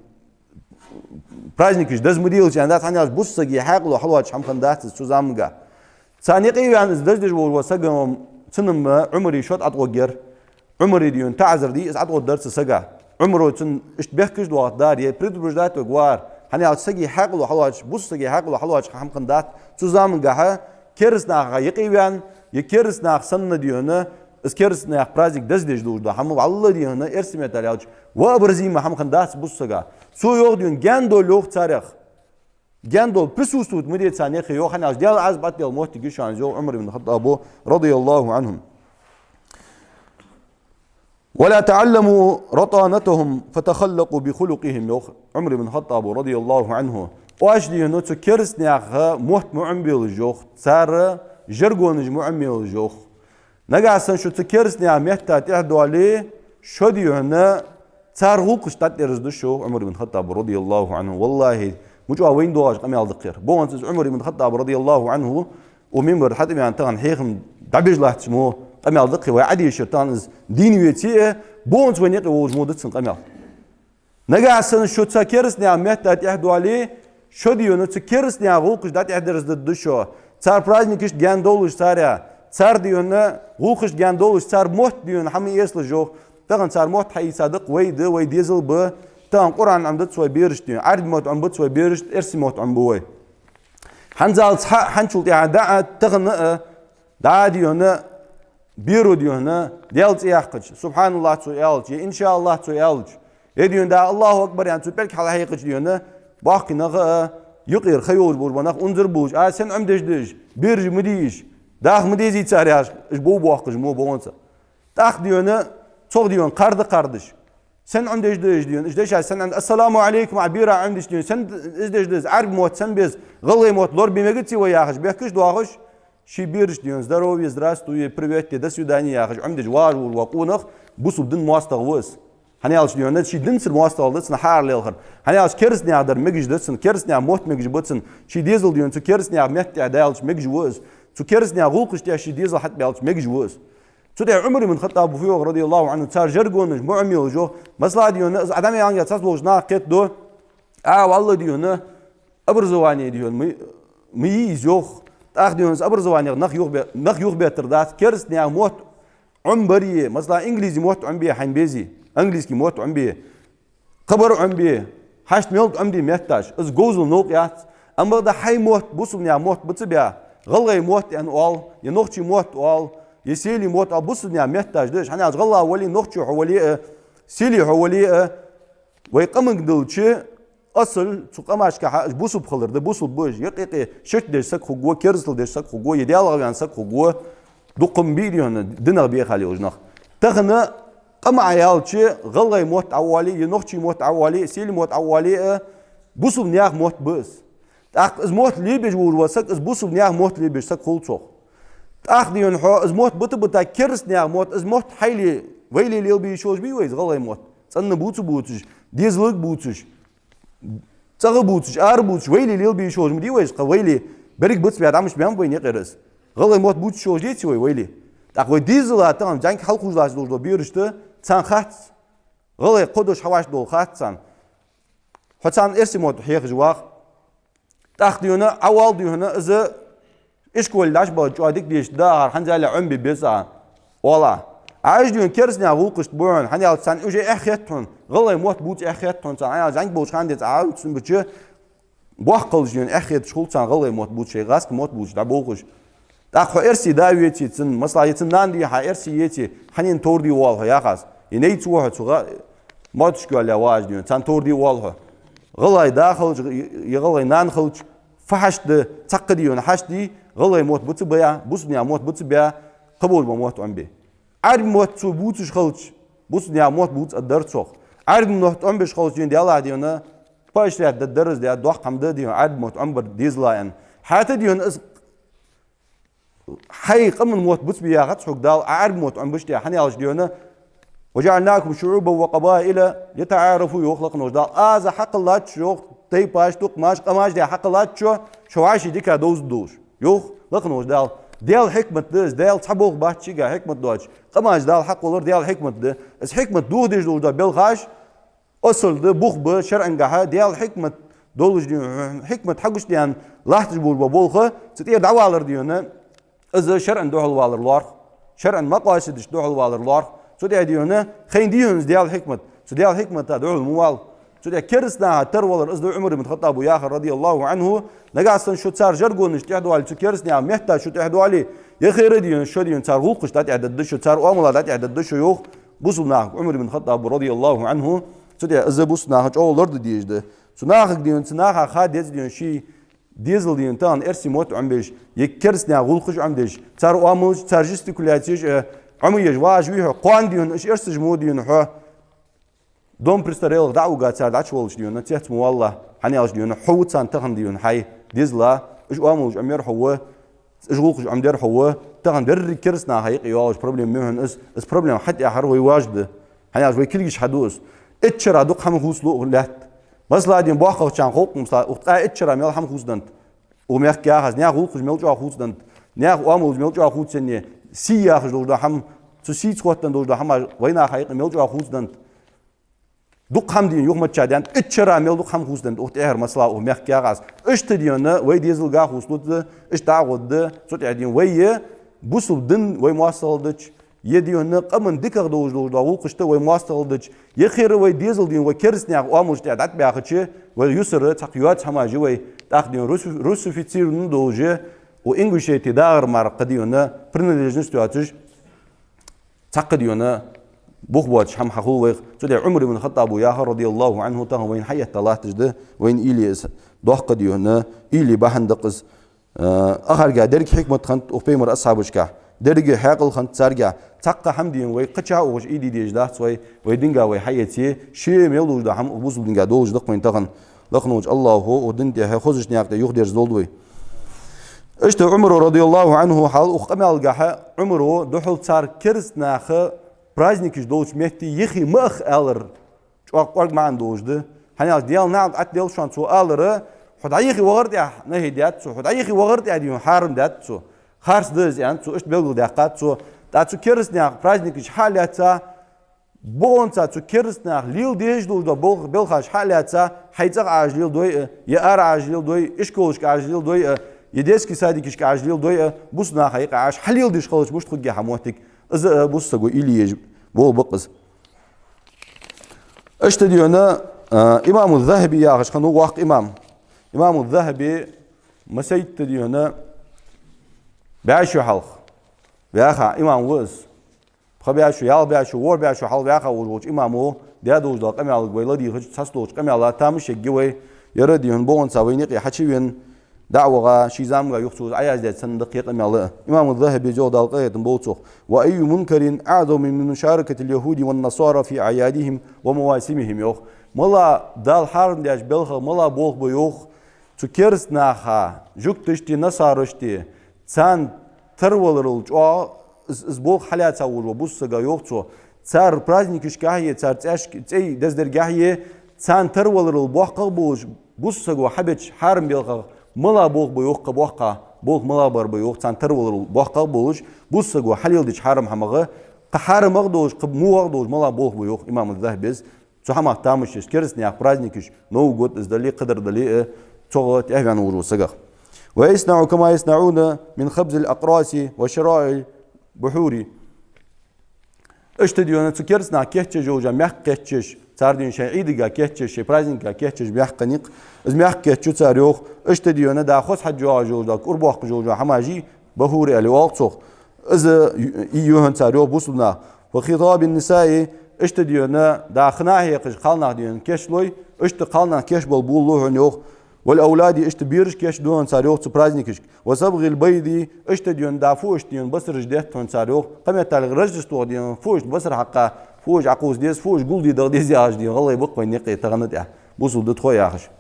праздникаш деза ма делаш, аьнна дац, хӀана аьлча бусалба сага хьаькъало хьалоацаш хӀама хиннадац из цу заманга. Царна юкъе ваьнна из дездеш волча сага, цунна-м Ӏумара шод ӀотӀагӀоргьяр. Ӏумара дийна таӀазар де из ӀотӀагӀоргдар цу сага. Ӏумара цунна иштта бехкаш доахаргдар, е предупреждать варгвар. ХӀана аьлча сага хьаькъало хьалоацаш, бусалба сага хьаькъало хьалоацаш хӀама хиннадац цу замангахьа, кераста наха юкъе ваьнна, е кераста нах санна дийна, из кераста наьха праздник дездеш долаш да. ХӀама вӀалла дийна, эрсий меттала аьлча, вообразимо хӀама хиннадац бусалба сага. Цо йоах дийна, гаьна довла, йоах, царех. Гаьна довла, присутствовать ма де царна юкъе, йоах, хӀана аьлча Даьла Ӏазап тӀадилла моттиг я шоана из, йоах Ӏумар ибн ХаттӀаба, радияллаху Ӏанху. «ولا تعلموا رطانتهم فتخلقوا بخلقهم», йоах Ӏумар ибн ХаттӀаба, радияллаху Ӏанху. Оаш дийна цу кераста наьха мотт ма Ӏомабелаш, йоах, цар жаргонаш ма Ӏомабелаш, йоах. Нагахьа санна шо цу кераста наьха метта тӀехьа доале, шо дийна цар гӀулакхашта дӀатӀаэрзаргда шо, йоах Ӏумар ибн ХаттӀаба, радияллаху Ӏанху. Валлахьи, мича вайна доагӀаш къамаьл да-кх ер. Бокъонца из Ӏумар ибн ХаттӀаба, радияллаху Ӏанху, укх минбара хьатӀабаьнна тахан хьехам дӀабеш латтача мо къамаьл да-кх вай Ӏодийшар, тахан из дийна веце а, бокъонца вайна юкъе волаш мо да цун къамаьл. Нагахьа санна шо цу кераста наьха метта тӀехьа доале, шо дийна цу кераста наьха гӀулакхашта дӀатӀаэрзаргда шо. Цар праздникашта гаьна довлаш царех, цар дийна гӀулакхашта гаьна довлаш, цар мотт дийна хьа ма эцалаш, йоах. Тахан цар мотт хьаийца да-кх вай да, вай дезал ба. Тахан Къуръан Ӏомадац вай берашта дийна, Ӏарбий мотт Ӏомабац вай берашта, эрсий мотт Ӏомабу вай. ХӀанзалца хьа-, хӀанзчул тӀехьа дӀа а, тахан а, дӀа а дийна, беро дийна, Даьла цӀи яьккхача, «СубхьаналлахӀ» цо аьлча, е «ИншааллахӀ» цо аьлча, е дийна дӀа «АллахӀу акбар» аьнна цу пӀелг хьалхьекхача дийна, боккхий нах а, юкъера ха йолаш болаш бола нах унзара болаш: «А, сенна Ӏомадеш да уж? Бераш ма дий уж. Даха ма дезий цар», яхаш, уж бов боаккхаш мо бокъонца. ТӀаккха дийна, цох дийна кхарда кхардаш. Сенна Ӏомадеш да уж дийна? Уж дешаш сенна Ӏомадеш? «Ассаламу Ӏалайкум» яхаш бера Ӏомадеш дийна? Сенна из деш да из? Ӏарбий мотт сенна беза, гӀалгӀай мотт лорабе мегац вай, яхаш, бехкаш доахаш, ший берашта дийна «Здоровье», «Здравствуй», «Привет», «До свидания» яхаш Ӏомадеш вагӀаш волаш вола къонах бусалба дина моастагӀа ва из. ХӀана аьлча дийна ший динцара моастагӀал да цун хьааралелхар. ХӀана аьлча кераста наьха дар мегаш да цун, кераста наьха мотт мегаш ба цун, ший дезал дийна цу кераста наьха метта тӀа даьлча мегаш ва из. Цу кераста наьха гӀулакхашта тӀа ший дезал хьатӀабаьлча мегаш ва из. Цу тӀа Ӏумар ибн ХаттӀаба фу йоах, радияллахӀу Ӏанху, цар жаргонаш ма Ӏомаелаш, йоах. Масала дийна, из Ӏадам яьнга цхьацца болча наха кхетаду, а, валла дийна, образование дийна ма, ма йий из, йоах. ТӀаккха дийна из образованех нах юхабе-, нах юхабеттар дац, кераста наьха мотт Ӏомабаре, масала, инглизи мотт Ӏомабе хьайна безе, английский мотт Ӏомабе, кхыбар Ӏомабе, хьашт мел Ӏомаде метташ, из говзал новкъа яц. Амма бакъда хьай мотт, бусалба наьха мотт ба ца баь, гӀалгӀай мотт аьнна оал, е нохчий мотт оал, е селий мотт оал, бусалба наьха метташ да уж. ХӀана аьлча гӀалгӀа вале, нохчо хьо вале а, селий хьо вале а, вай къамага диллача, асал цу къамашкахьа уж бусалба хилар да, бусалба ба уж, е къе-къе ширк деш саг хургва, керастал деш саг хургва, е Даьлах ваьнна саг хургва, дукха ма бий дийна динах бехал йолаш нах. Тахан къам Ӏояьлча, гӀалгӀай мотт Ӏооале, е нохчий мотт Ӏооале, селий мотт Ӏооале а, бусалба наьха мотт ба из. ТӀаккха из мотт лебеш волаш вола саг, из бусалба наьха мотт лебеш саг хул цох. ТӀаккха, дий хьона, хьо из мотт бита-бита, кераста наьха мотт, из мотт хьайле, вайле лелабе йиш йолаш бий вай из гӀалгӀай мотт? ЦӀена бувца-бувцаш, дезалга бувцаш, цӀагӀа бувцаш, ара бувцаш, вайле лелабе йиш йолаш ма дий вай из, кхы вайле берриг бицбаь дӀа мишта баьннаб вайна юкъера из? ГӀалгӀай мотт бувцаш йолаш деций вай вайле? ТӀаккха вай дезала тахан зӀамига хьалкхувш латташ долаш дола берашта царна хац. ГӀалгӀай кхо дош хьавӀашагӀдолаш хац царна. Хьо царна эрсий мотт хьехаш ваха. ТӀаккха, дий хьона, Ӏа оал, дий хьона, из ишколе дӀачубаха чӀоагӀа дика дешаш да, хӀанз аьлча Ӏомабе беза, оал Ӏа. Ӏа уж, дий хьона, кераста наьха гӀулакхашта бу хьона, хӀана аьлча царна уж эхь хет хьона, гӀалгӀай мотт бувца эхь хет хьона царна, хӀана аьлча зӀамига болча хана денз Ӏа цун бича боккха хилча, дий хьона, эхь хеташ хул царна гӀалгӀай мотт бувца, шоай гӀазкхий мотт бувцаш дӀаболхаш. ТӀаккха хьо эрсий да а веце цун, масала, е цун нана дий хьа, эрсий еце, хьанна товр де воалл хьо, яхаш. Е нейц ва хьо цу гӀа-, мотташка йоалаяь вагӀаш, дий хьона, царна товр де воалл хьо. ГӀалгӀай да хилча, е гӀалгӀай нана хилча, фу хьашт да, цхьаккха, дий хьона, хьашт дий, гӀалгӀай мотт бицбаь, бусалба наьха мотт бицбаь, кхыболаш бола мотт Ӏомабе. Ӏарбий мотт цо бувцаш хилча, бусалба наьха мотт бувца аргдар цох. Ӏарбий мотт Ӏомабеш хилча, дий хьона, Даьллахь, дий хьона, поощрять дергдар из, дий хьона, доккха хӀама да, дий хьона, Ӏарбий мотт Ӏомабар дезала аьнна. ХӀаьта, дий хьона, из хьай къаман мотт бицбе яхац хьога Дала, Ӏа Ӏарбий мотт Ӏомабеш, дий хьона, хӀана аьлча, дий хьона, «وجعلناكم شعوبا وقبائل لتعارفوا», йоах Лакхача волча Дала. Аз хьакхеллад шо, йоах, тайпаш, тукхамаш, къамаш, дий хьона, хьакхеллад шо, шо вӀаший дика довзаргдолаш, йоах Лакхача волча Дала. Даьла хьикмат да из, Даьла цхьа болх бац шийга хьикмат доацаш. Къамаш Дала хьакхоллар Даьла хьикмат да. Из хьикмат дохадеш долаш дола белхаш, асал да, бух ба шарӀангахьа, Даьла хьикмат долаш, дий хьона, хьикмат хьагучадаьнна латташ болаш бола болх, цу тӀера дӀавалар, дий хьона, из шарӀан духьал валар лоархӀ, шарӀан макъасидашта духьал валар лоархӀ. Цу тӀа, дий хьона, хайна дий хьона из Даьла хьикмат, цу Даьла хьикмата духьал ма вала. Цу тӀа кераста наха тара валар, из да Ӏумар ибн Хаттаба яхар, رضي الله عنه, нагахьа санна шо цар жаргонашта тӀехьа доале, цу кераста наьха метта шо тӀехьа доале, е хӀара, дий хьона, шо, дий хьона, цар гӀулакхашта дӀатӀехьадергда шо, цар оамалашта дӀатӀехьадергда шо, йоах бусалба нахага Ӏумар ибн Хаттаба, رضي الله عنه. Цу тӀа из бусалба наха чӀоагӀа лораде дезаш да. Цу нахага, дий хьона, цу наха ха деза, дий хьона, ший дезал, дий хьона, тахан эрсий мотт Ӏомабеш, е кераста наьха гӀулакхаш Ӏомадеш, цар оамалаш, цар жестикуляцеш, э, Ӏомаеш вагӀаш вий хьо, кхоана, дий хьона, уж эрсаш мо, дий хьона, хьо Дом престарелых дӀа а вуга цар дӀачуволлаш, дий хьона, цецвалалахь, хӀана аьлча, дий хьона, хьо ва царна тахан, дий хьона, хьай дезала, уж оамалаш Ӏомаер хьо ва, уж гӀулакхаш Ӏомадер хьо ва, тахан берригача кераста наха юкъе йоагӀаш проблема я хьона из, из проблема хьатӀехьар вай важ да. ХӀана аьлча вай кулгаш хьаду из. Итт шера дукха хӀама хувцалу укх лаьтта. Масала, дий хьона, боккхагӀчарна хов-кх, масала, укх ткъаь итт шера мел хӀама хувцаденнад. Укх мехка яхац, наьха гӀулакхаш мел чӀоагӀа хувцаденнад, наьха оамалаш мел чӀоагӀа хувцаденнад, сий яхаш долаш дола хӀама, цу сийца хоттаденна долаш дола хӀама вай наха юкъе мел чӀоагӀа хувцаденнад. Дукха хӀама, дий хьона, юхамачча деннад, итт шера мел дукха хӀама хувцаденнад укх тӀехьара, масала, укх мехка яхац. Иштта, дий хьона, вай дезалга хувцалуц, иштта дӀа а гӀоргда, цу тӀа, дий хьона, вай е бусалба дин вай моастагӀал дича, е, дий хьона, къаман дикагӀа долаш долаш дола гӀулакхашта вай моастагӀал дича, е хӀара вай дезал, дий хьона, вай кераста наьха оамалашта тӀа дӀатӀабаьхача, вай юсара цхьаккха йоаца хӀамаш я вай, тӀаккха, дий хьона, русиф-, русифицированна долаш я, укх ингушетий дагӀара мара кхы, дий хьона, принадлежность йоацаш, цхьаккха, дий хьона, бух боацаш хӀама хьахул вайх. Цу тӀа Ӏумар ибн Хаттаба яхар, رضي الله عنه, тахан вайна хьаэтта латташ да, вайна уйла е из доккха, дий хьона, уйла е бахьан да-кх из. Э, акхарга деррига хьикмат хиннад укх пайхамара асхьабашка, деррига хьаькъал хиннад царга. Цхьаккха хӀама, дий хьона, вай кхыча ухаш ийде дезаш дац вай, вай динга вай хьаэце, ше мел долаш дола хӀама укх бусалба динга долаш да-кх вайна тахан. Лакхача волча АллахӀа укх дина тӀа хозача наькъа тӀа юхадерзадолда вай. Иштта Ӏумара, رضي الله عنه, хьал укх къамаьлагахьа Ӏумара духьал цар кераста наха праздникаш долча метте юхе ма аха аьлар чӀоагӀа кӀоарга маӀан долаш да. ХӀана аьлча, Даьла наӀалт Ӏа тӀа лелда шоана, цо аьлар, хьо дӀаюхе вахар тӀехьа нахьи даьд цо, хьо дӀаюхе вахар тӀехьа, дий хьона, хьарам даьд цо. Харц да из, аьнна, цо иштта белгалдаьккхад цо. ТӀаккха цу кераста наьха праздникаш хьа а лаьца, бокъонца цу кераста наха леладеш долаш дола бел-, белхаш хьа а лаьца, хьай цӀагӀа Ӏа уж леладой а, е ара Ӏа уж леладой а, ишколашка Ӏа уж леладой а, е детский садикашка Ӏа уж леладой а, бусалба наха юкъе Ӏа уж хьалеладеш хилча, мишта хургья хьа моттиг, из а бусалба саго уйла е езаш болх ба-кх из. Иштта, дий хьона, а, имаму ЗахӀаби яхаш хиннав воккха имам. Имаму ЗахӀаби масийтта, дий хьона, бӀаь шу хьалха ваьха имам ва из. Пхи бӀаь шу, ялх бӀаь шу, ворхӀ бӀаь шу хьалха ваьха волаш волча имамо даь долаш дола къамаьлага вай ладийгӀача, цхьацца долча къамаьла тамаш ергья вай, ер а, дий хьона, бокъонца вайна юкъе хьачувена, дӀа а ваха, ший заманга юха цо из Ӏояздеш санна да-кх ер къамаьл а. Имаму ЗахӀабе йоах, Дала къахетам болба цох: «وأي منكر أعظم من مشاركة اليهود والنصارى في أعيادهم ومواسمهم», йоах. Мала Дала хьарам даьча белхах мала болх ба, йоах, цу кераста наха, жугташта, насарашта, царна тарваларал чӀоагӀа из, из болх хьалаьца волаш вола бусалба саг, йоах цо. Цар праздникашка е, цар цӀеш-, цӀей дездергахьа е, царна тарваларал боккхагӀа болаш, бусалба саго хьабеча хьарам белхах мала болх ба, йоах, кхы боккха болх мала бар ба, йоах, царна тарваларал боккхагӀа болаш, бусалба саго хьалеладеча хьарам хӀамах, кхы хьарамагӀа долаш, кхы мугӀагӀа долаш мала болх ба, йоах имам Захабис. Цу хӀамах тамаш еш, кераста наьха праздникаш, Новый год из дале, кхыдар дале, э, цогӀа тӀехваьнна волаш вола сагах. ويصنع كما يصنعون من خبز الأقراص وشراء البحور. Иштта дийна цу кераста наха кийчъеш йолча маькх кийчъеш, цар дийна шоай Ӏийдага кийчъеш, шоай праздникага кийчъеш маькх хиннай-кх, из маькх кийчъю цар, йоах, иштта дийна да хоза хьаж йоагӀаш йолча, да кӀур боаккхаш йолча хӀамаши, бахури аьле оал цох. Из ю-, ю хьона цар, йоах, бусалба наха. وخطاب النساء, иштта дийна да хинна хьекхаш кхалнах дийна кийчлой, иштта кхалнах кийчбала болалу хьона, йоах, والأولاد, иштта бераш кийчду хьона цар, йоах, цу праздникашка. وصبغ البيض, иштта дийна да фуашта дийна басараш детт хьона цар, йоах. Кхыметтел Рождествох дийна фуашта басар хьакха, фуаш Ӏокхувса деза, фуаш гулде даха деза яхаш дийна гӀалгӀай ба-кх вайна юкъе тахан тӀехьа, бусалба да тхо яхаш.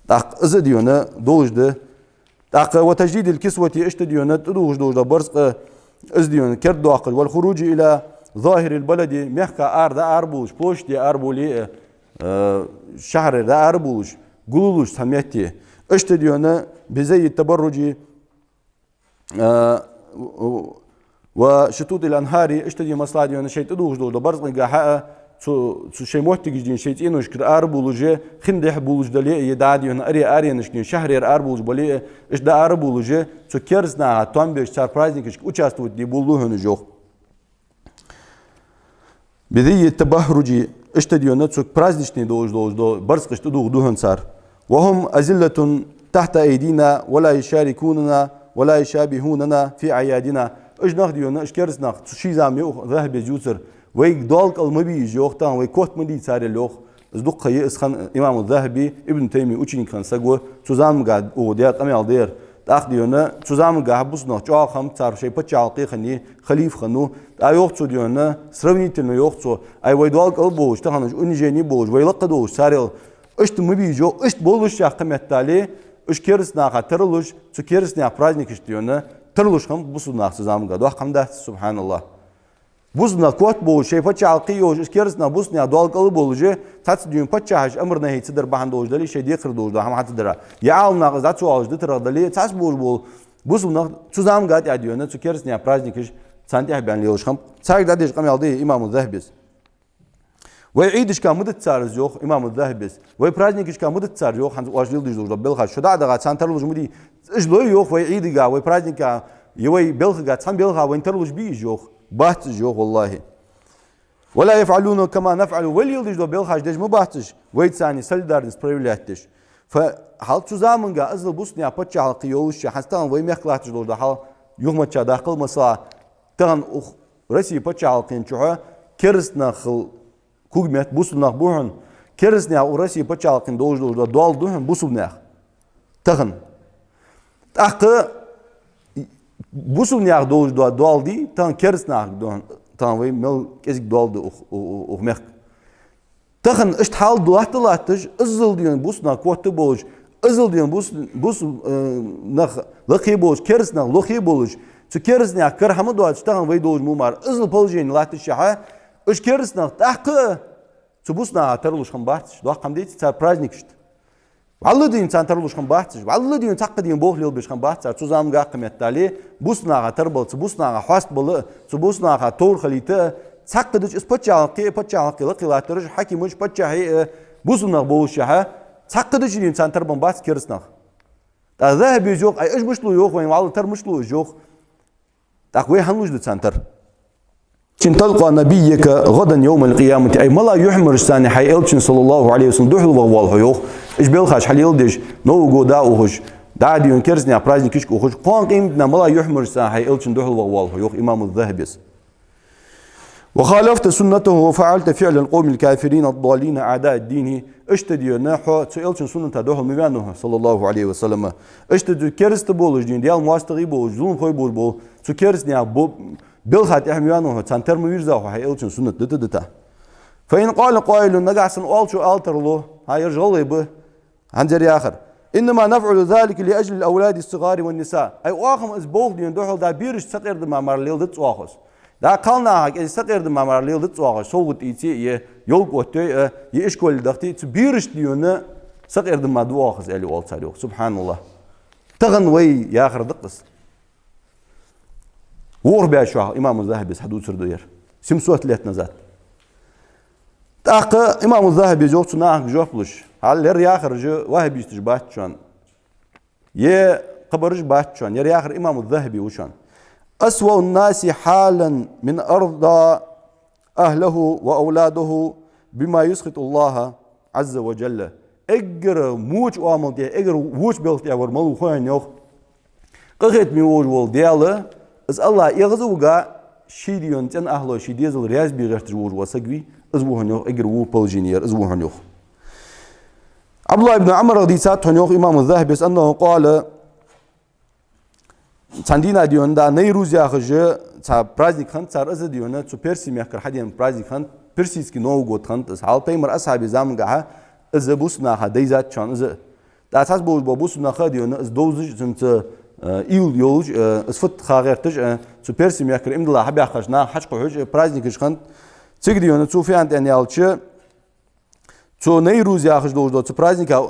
ТӀаккха из дийна долаш да. ТӀаккха وتجديد الكسوة, иштта дийна тӀадувхаш долаш дола барзкъа, из дийна кердадоаккхаш, والخروج إلى ظاهر البلد, мехка ара да арабувлаш, площаде арабувлаш, э, шахьаре да арабувлаш, гуллуш цхьан метте. Иштта дийна بزي التبرج, э, وشطوط الأنهار, иштта дийна масала дийна шоай тӀадувхаш долаш дола барзкъангахьа, цу, цу шоай моттигаш дийна шоай цӀеношкара арабувлаш, хин дехьа бувлаш дале, е да дийна аре-, аренашка дийна шахьарера арабувлаш бале, иштта да арабувлаш, цу кераста наха товш, цар праздникашка участвовать де болалу хьона уж, йоах. بزي التبهرج, иштта дийна цу праздничный долаш долаш дола барзкъаш тӀадувхаду хьона цар. وهم أذلة تحت أيدينا ولا يشاركوننا ولا يشابهوننا في أعيادنا. Уж нах дийна, уж кераста нах, цу ший зама, йоах Захабис, ювцар: вайга доал кӀал ма бий уж, йоах, тахан вай котта ма дий царел, йоах. Из дукха ха я, из хинна имам Захаби, Ибн Таймий ученик хинна саг ва, цу заманга укхо даь къамаьл да ер. ТӀаккха дийна цу заманга бусалба нах чӀоагӀа хиннаб, цар шоай паччахьалкхе хиннай, халифа хиннав. ТӀаккха йоах цо дийна, сравнительно йоах цо: ай, вай доал кӀал болаш, тахан уж унижени болаш, вай лакха долаш царел, иштта ма бий уж, йоах, иштта боллашехь кхыметтел, уж кераста наха тарлуш, цу кераста наьха праздникашта дийна тарлуш хиннаб бусалба нах цу заманга. Доккха хӀама дац, субхьаналлахӀ. Бусалба нах котта болаш, шоай паччахьалкхе йолаш, уж кераста нах бусалба наьха доал кӀал болаш, цхьацца дийна паччахьаш амар-нахьи ца дар бахьан долаш дале, шоай декхар долаш дола хӀама хьа ца дара, е Ӏаламнаха из дӀа ца оалаш дитарах дале, цхьацца болаш бола бусалба нах цу заманга тӀа дийна цу кераста наьха праздникаш царна тӀехьа баьнна лелаш хиннаб. Царга дӀадеш къамаьл да имам Захабис. Вай Ӏийдашка ма дита цар из, йоах имам Захабис. Вай праздникашка ма дита цар, йоах, хӀанз оаш леладеш долаш дола белхаш. Шо дӀа а даха, царна тарлуш ма дий. Уж лой, йоах, вай Ӏийдага, вай праздника, е вай белхага, цхьан белха вайна тарлуш бий уж, йоах? Бац уж, йоах, валлахӀи. ولا يفعلون كما نفعل, вай леладеш дола белхаш деш ма бац уж, вайца цхьана солидарность проявлять деш. Фа-, хьал цу заманга иззал бусалба наьха паччахьалкхе йолаш, хӀанз тахан вай мехка латташ долаш дола хьал юхамачча даккхал, масала, тахан укх Россе паччахьалкхен чухьа кераста нахал кугметта бусалба нах ба хьона. Кераста наьха укх Россе паччахьалкхен долаш долаш дола доал да хьона бусалба наьха тахан. ТӀаккха бусалба наьха долаш дола доал дий, тахан кераста нахага да хьона, тахан вай мел кӀезига доал да укх, у-, у-, укх мехка. Тахан иштта хьал латта латташ, иззал дийна бусалба нах котта болаш, иззал дийна бус-, бусалба, э, нах лакхе болаш, кераста нах лохе болаш, цу кераста наьха кара хӀама доацаш тахан вай долаш ма мара, иззал положени латташехьа, уж кераста нах тӀаккха а цу бусалба наха тарлуш хиннабац уж, доккха хӀама деций, цар праздникашта. ВаллахӀи дийна царна тарлуш хиннабац уж, валлахӀи дийна цхьаккха дийна болх лелабеш хиннабац цар цу заманга а, кхыметтел а, бусалба наха тарбала, цу бусалба наха хьоастабала, цу бусалба наха товр хилийта, цхьаккха дича из паччахьалкхе, паччахьалкхе лакхе латтараш, хьакимаш, паччахьи, э, бусалба нах болашехьа, цхьаккха дича дийна царна тарбан бац кераста нах. ТӀаккха Захабис йоах, ай, уж мишта лу, йоах, вайна валла тар мишта лу уж, йоах. ТӀаккха вай хӀана луш да царна тар? شن تلقى نبيك غدا يوم القيامة, ай, мала юхьмараш санна хьай элчан, صلى الله عليه وسلم, духьал ваха воал хьо, йоах. Уж белхаш хьалеладеш, Новый год а ухаш, дӀа а дийна кераста наьха праздникашка ухаш, кхоана къематдийнахьа мала юхьмараш санна хьай элчан духьал ваха воал хьо, йоах имам Захабис. وخالفت سنته وفعلت فعل القوم الكافرين الضالين أعداء الدين. Иштта дийна хьо цу элчан сунната духьал ма ваьннав хьо, صلى الله عليه وسلم. Иштта дийна кераста болаш дийна, Даьла моастагӀий болаш, зуламхой болаш бола цу кераста наьха бо-, белха тӀехьа ма ваьннав хьо, царна тара ма вийрзав хьо, хьай элчан суннат дита-дита. فإن قال قائل, нагахьа санна оалачо ала тарлу, хӀа, ераш гӀалгӀай ба, хӀанз ер яхар: «إنما نفعل ذلك لأجل الأولاد الصغار والنساء». Ай, оаха-м из болх дийна духьал да берашта сакъердама мара леладац оаха из. Да кхалнахага из сакъердама мара леладац оаха из, совгӀат ийце а, е ёлка оттае а, е ишколе дахийте а, цу берашта дийна сакъердама да оаха из, аьле оал цар йоах. СубхьаналлахӀ. Тахан вай яхар да-кх из. ВорхӀ бӀаь шу хьалха имаму ЗахӀабис хьадувцар да ер. Семьсот лет назад. ТӀаккха имаму ЗахӀабис йоах цу нахага жоп луш: хьал ер яхараш ваххабисташ бац шоана, е кхыбараш бац шоана, ер яхар имаму ЗахӀаби ва шоана. «أسوأ الناس حالا من أرضى أهله وأولاده بما يسخط الله عز وجل». Эггара воча оамал тӀа, эггара воча белха тӀа вар малув хой хьона йоах? Къахетаме волаш вола Даьла, из АллахӀ эгӀазвуга, ший дийна цӀен ахӀлой, ший дезал раьза бе гӀерташ волаш вола саг вий, из ва хьона йоах, эггара во положени яр из ва хьона йоах. ӀабдуллахӀ ибн Ӏумарах дийцад хьона йоах имаму ЗахӀабис: «أنه قال». Цхьан дийнахьа дийна да Найруз яхаш цхьа праздник хиннад цар, из дийна цу Перси мехкара хьадена праздник хиннад, персидский Новый год хиннад из. Хьалха пайхамара асхьабий замангахьа из бусалба наха дайзад шоана из. ТӀаккха цхьацца болаш бола бусалба нах дийна из довзаш, цунца, э, уйла йолаш, э, из фуд ха гӀерташ, э, цу Перси мехкара иман дилла хьабаьхкача наха хьачукхухьаш, э, праздникаш хиннад. Цига дийна цу фиан тӀен яьлча, цу Найруз яхаш долаш дола цу праздника,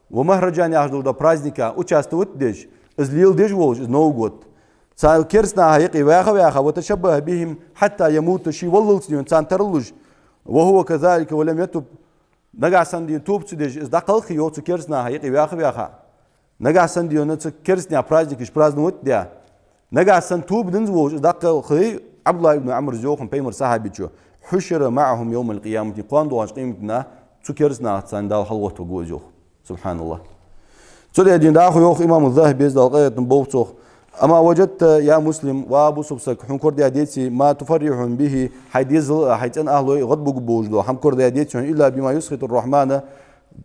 ва Махраджан яхаш долаш дола праздника участвовать деш, из леладеш волаш, из Новый год, цу кераста наха юкъе ваьха-ваьха, «وتشبه بهم حتى يموت», ше валлалца дийна царна тарлуш, «وهو كذلك ولم يتب», нагахьа санна дийна тоба ца деш, из дӀакхалххе йоах цу кераста наха юкъе ваьха-ваьха. Нагахьа санна дийна цу кераста наьха праздникаш праздновать даь, нагахьа санна тоба динза волаш из дӀакхалххе, ӀабдуллахӀ ибн Ӏумара йоах хьона, пайхамара сахьабечо: «حشر معهم يوم القيامة», кхоана доагӀача къематдийнахьа цу кераста нахаца цхьана Дала хьалгӀоттавергва из йоах. СубхьаналлахӀ. Цу тӀа дийна дӀахо йоах имаму ЗахӀабис, Дала къахетам болба цох: «أما وجدت يا مسلم», ва бусалба саг, хьона корадаьдеций, «ما تفرحهم به», хьай дезал а, хьай цӀен ахӀлой а гӀадбугаргболаш бола хӀама корадаьдеций хьона, «إلا بما يسخط الرحمن»,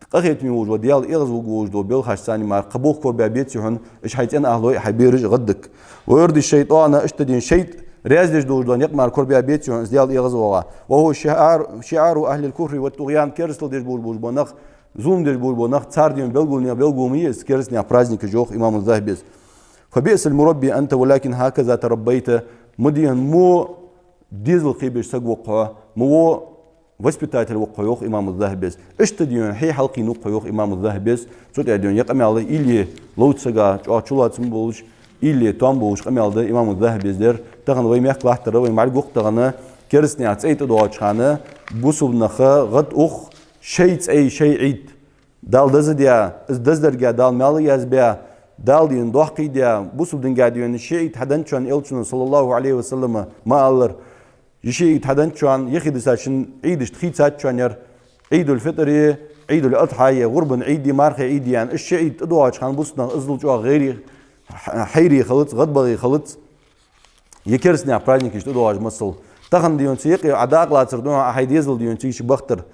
къахетаме волаш вола Даьла эгӀазвугаргволаш дола белхаш, царна мара кхы болх корабаьбеций хьона, уж хьай цӀен ахӀлой а, хьай бераш а гӀаддакка. «ويرضي الشيطان», иштта дийна шайтӀа раьза деш долаш дола никъ мара корабаьбеций хьона, из Даьла эгӀазвоагӀа. «وهو شعار، شعار أهل الكفر والطغيان», керастал деш болаш бола нах, зулам деш болаш бола нах, цар дийна белгалонех белгало ма йий из кераста наьха праздникаш, йоах имаму ЗахӀабис. «فبئس المربي أنت ولكن هكذا تربيت». Ма дийна во дезал кхебеш саг ва-кх хьо, ма во воспитатель ва-кх хьо, йоах имаму ЗахӀабис. Иштта дийна хье хьалкхийнав-кх хьо, йоах имаму ЗахӀабис. Цу тӀа дийна ер къамаьл уйла е ловца сага чӀоагӀа чулоацам болаш, уйла е тоам болаш къамаьл да имаму ЗахӀабис дер. Тахан вай мехка латтар, вай мӀарг ва-кх тахан, кераста наьха цӀай тӀадоагӀача хана бусалба наха гӀадух шоай цӀай, шоай Ӏид. Дала деза даь, из дезадарга Дала маьл язбаь, Дала дийна доккхий даь, бусалба динга дийна ши Ӏид хьаденначоа, Элчано, صلى الله عليه وسلم, ма аллара, ши Ӏид хьаденначоа, юхедисача Ӏидашта хийцачоа яр, Ӏийдул-фитӀр е, Ӏийдул-Адхьа е, гӀурбан Ӏид е, мархий Ӏид е аьнна, уж ши Ӏид тӀадоагӀача хана бусалба нах иззал чӀоагӀа гӀайре, хьайре хилац, гӀадбагӀе хилац. Е кераста наьха праздникаш тӀадоагӀаш масал. Тахан дийна цу юкъе Ӏа дакъа лацар духьа Ӏа хьай дезал дийна цига чу бахийтар.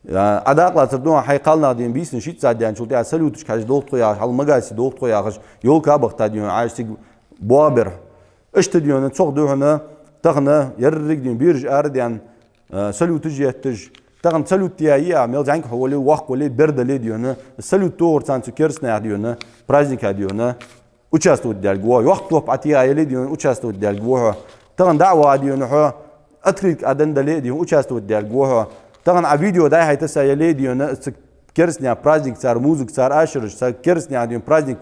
Ӏа дакъа лацар духьа хьай кхалнах дийна бийсанна шийтта сахьат даьнначул тӀехьагӀа салюташ хьажа долх тхо яхаш, хьал магасе долх тхо яхаш, ёлка бахийта дийна Ӏа цига боагӀа бер. Иштта дийна цох духьа тахан еррига дийна бераш арадаьнна, а, салюташ етташ. Тахан салют яь я, мел зӀамига хьо вале, воккха вале, бер дале дийна, салют тохар царна цу кераста наьха дийна праздника дийна участвовать даьлга ва хьо. Йоккха топ Ӏатеха яле дийна участвовать даьлга ва хьо. Тахан дӀа а ваха дийна хьо, открытка Ӏа денна дале дийна участвовать даьлга ва хьо. Тахан Ӏа видео дӀа-хьа тесса яле дийна, цу кераста наьха праздник, цар музыка, цар ашараш, цар кераста наьха дийна праздник,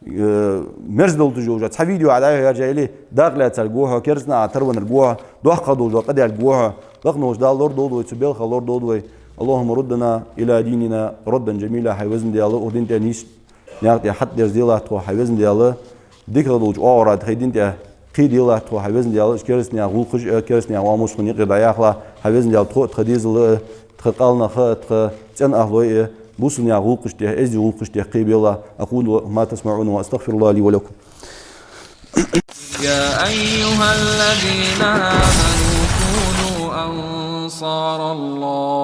э, мерза долаш йолча цхьа видео Ӏа дӀа-хьа яржа яле, дакъа лаьцарга ва хьо, кераста наха тарванарга ва хьо, доккха долаш дола къа даьлга ва хьо. Лакха волча Дала лорадолда вай, цу белха лорадолда вай. اللهم ردنا إلى ديننا ردا جميلا. Хьай Веза Даьла, укх дина тӀа нийса наькъа тӀа хьатӀадерзаделахь тхо, хьай Веза Даьла, дикагӀа долча оагӀорахьа тхоай дина тӀа кхебаделахь тхо, хьай Веза Даьла, уж кераста наьха гӀулакхаш а, кераста наьха оамалаш тхона юкъера дӀаяхалахь, хьай Веза Даьла, тхо а, тха дезал а, тха кӀалнах а, тха цӀен ахӀлой а бусалба наьха гӀулакхаш тӀа, эздий гӀулакхаш тӀа кхебелахь. أقول ما تسمعون وأستغفر الله لي ولكم. يا أيها الذين آمنوا كونوا أنصار الله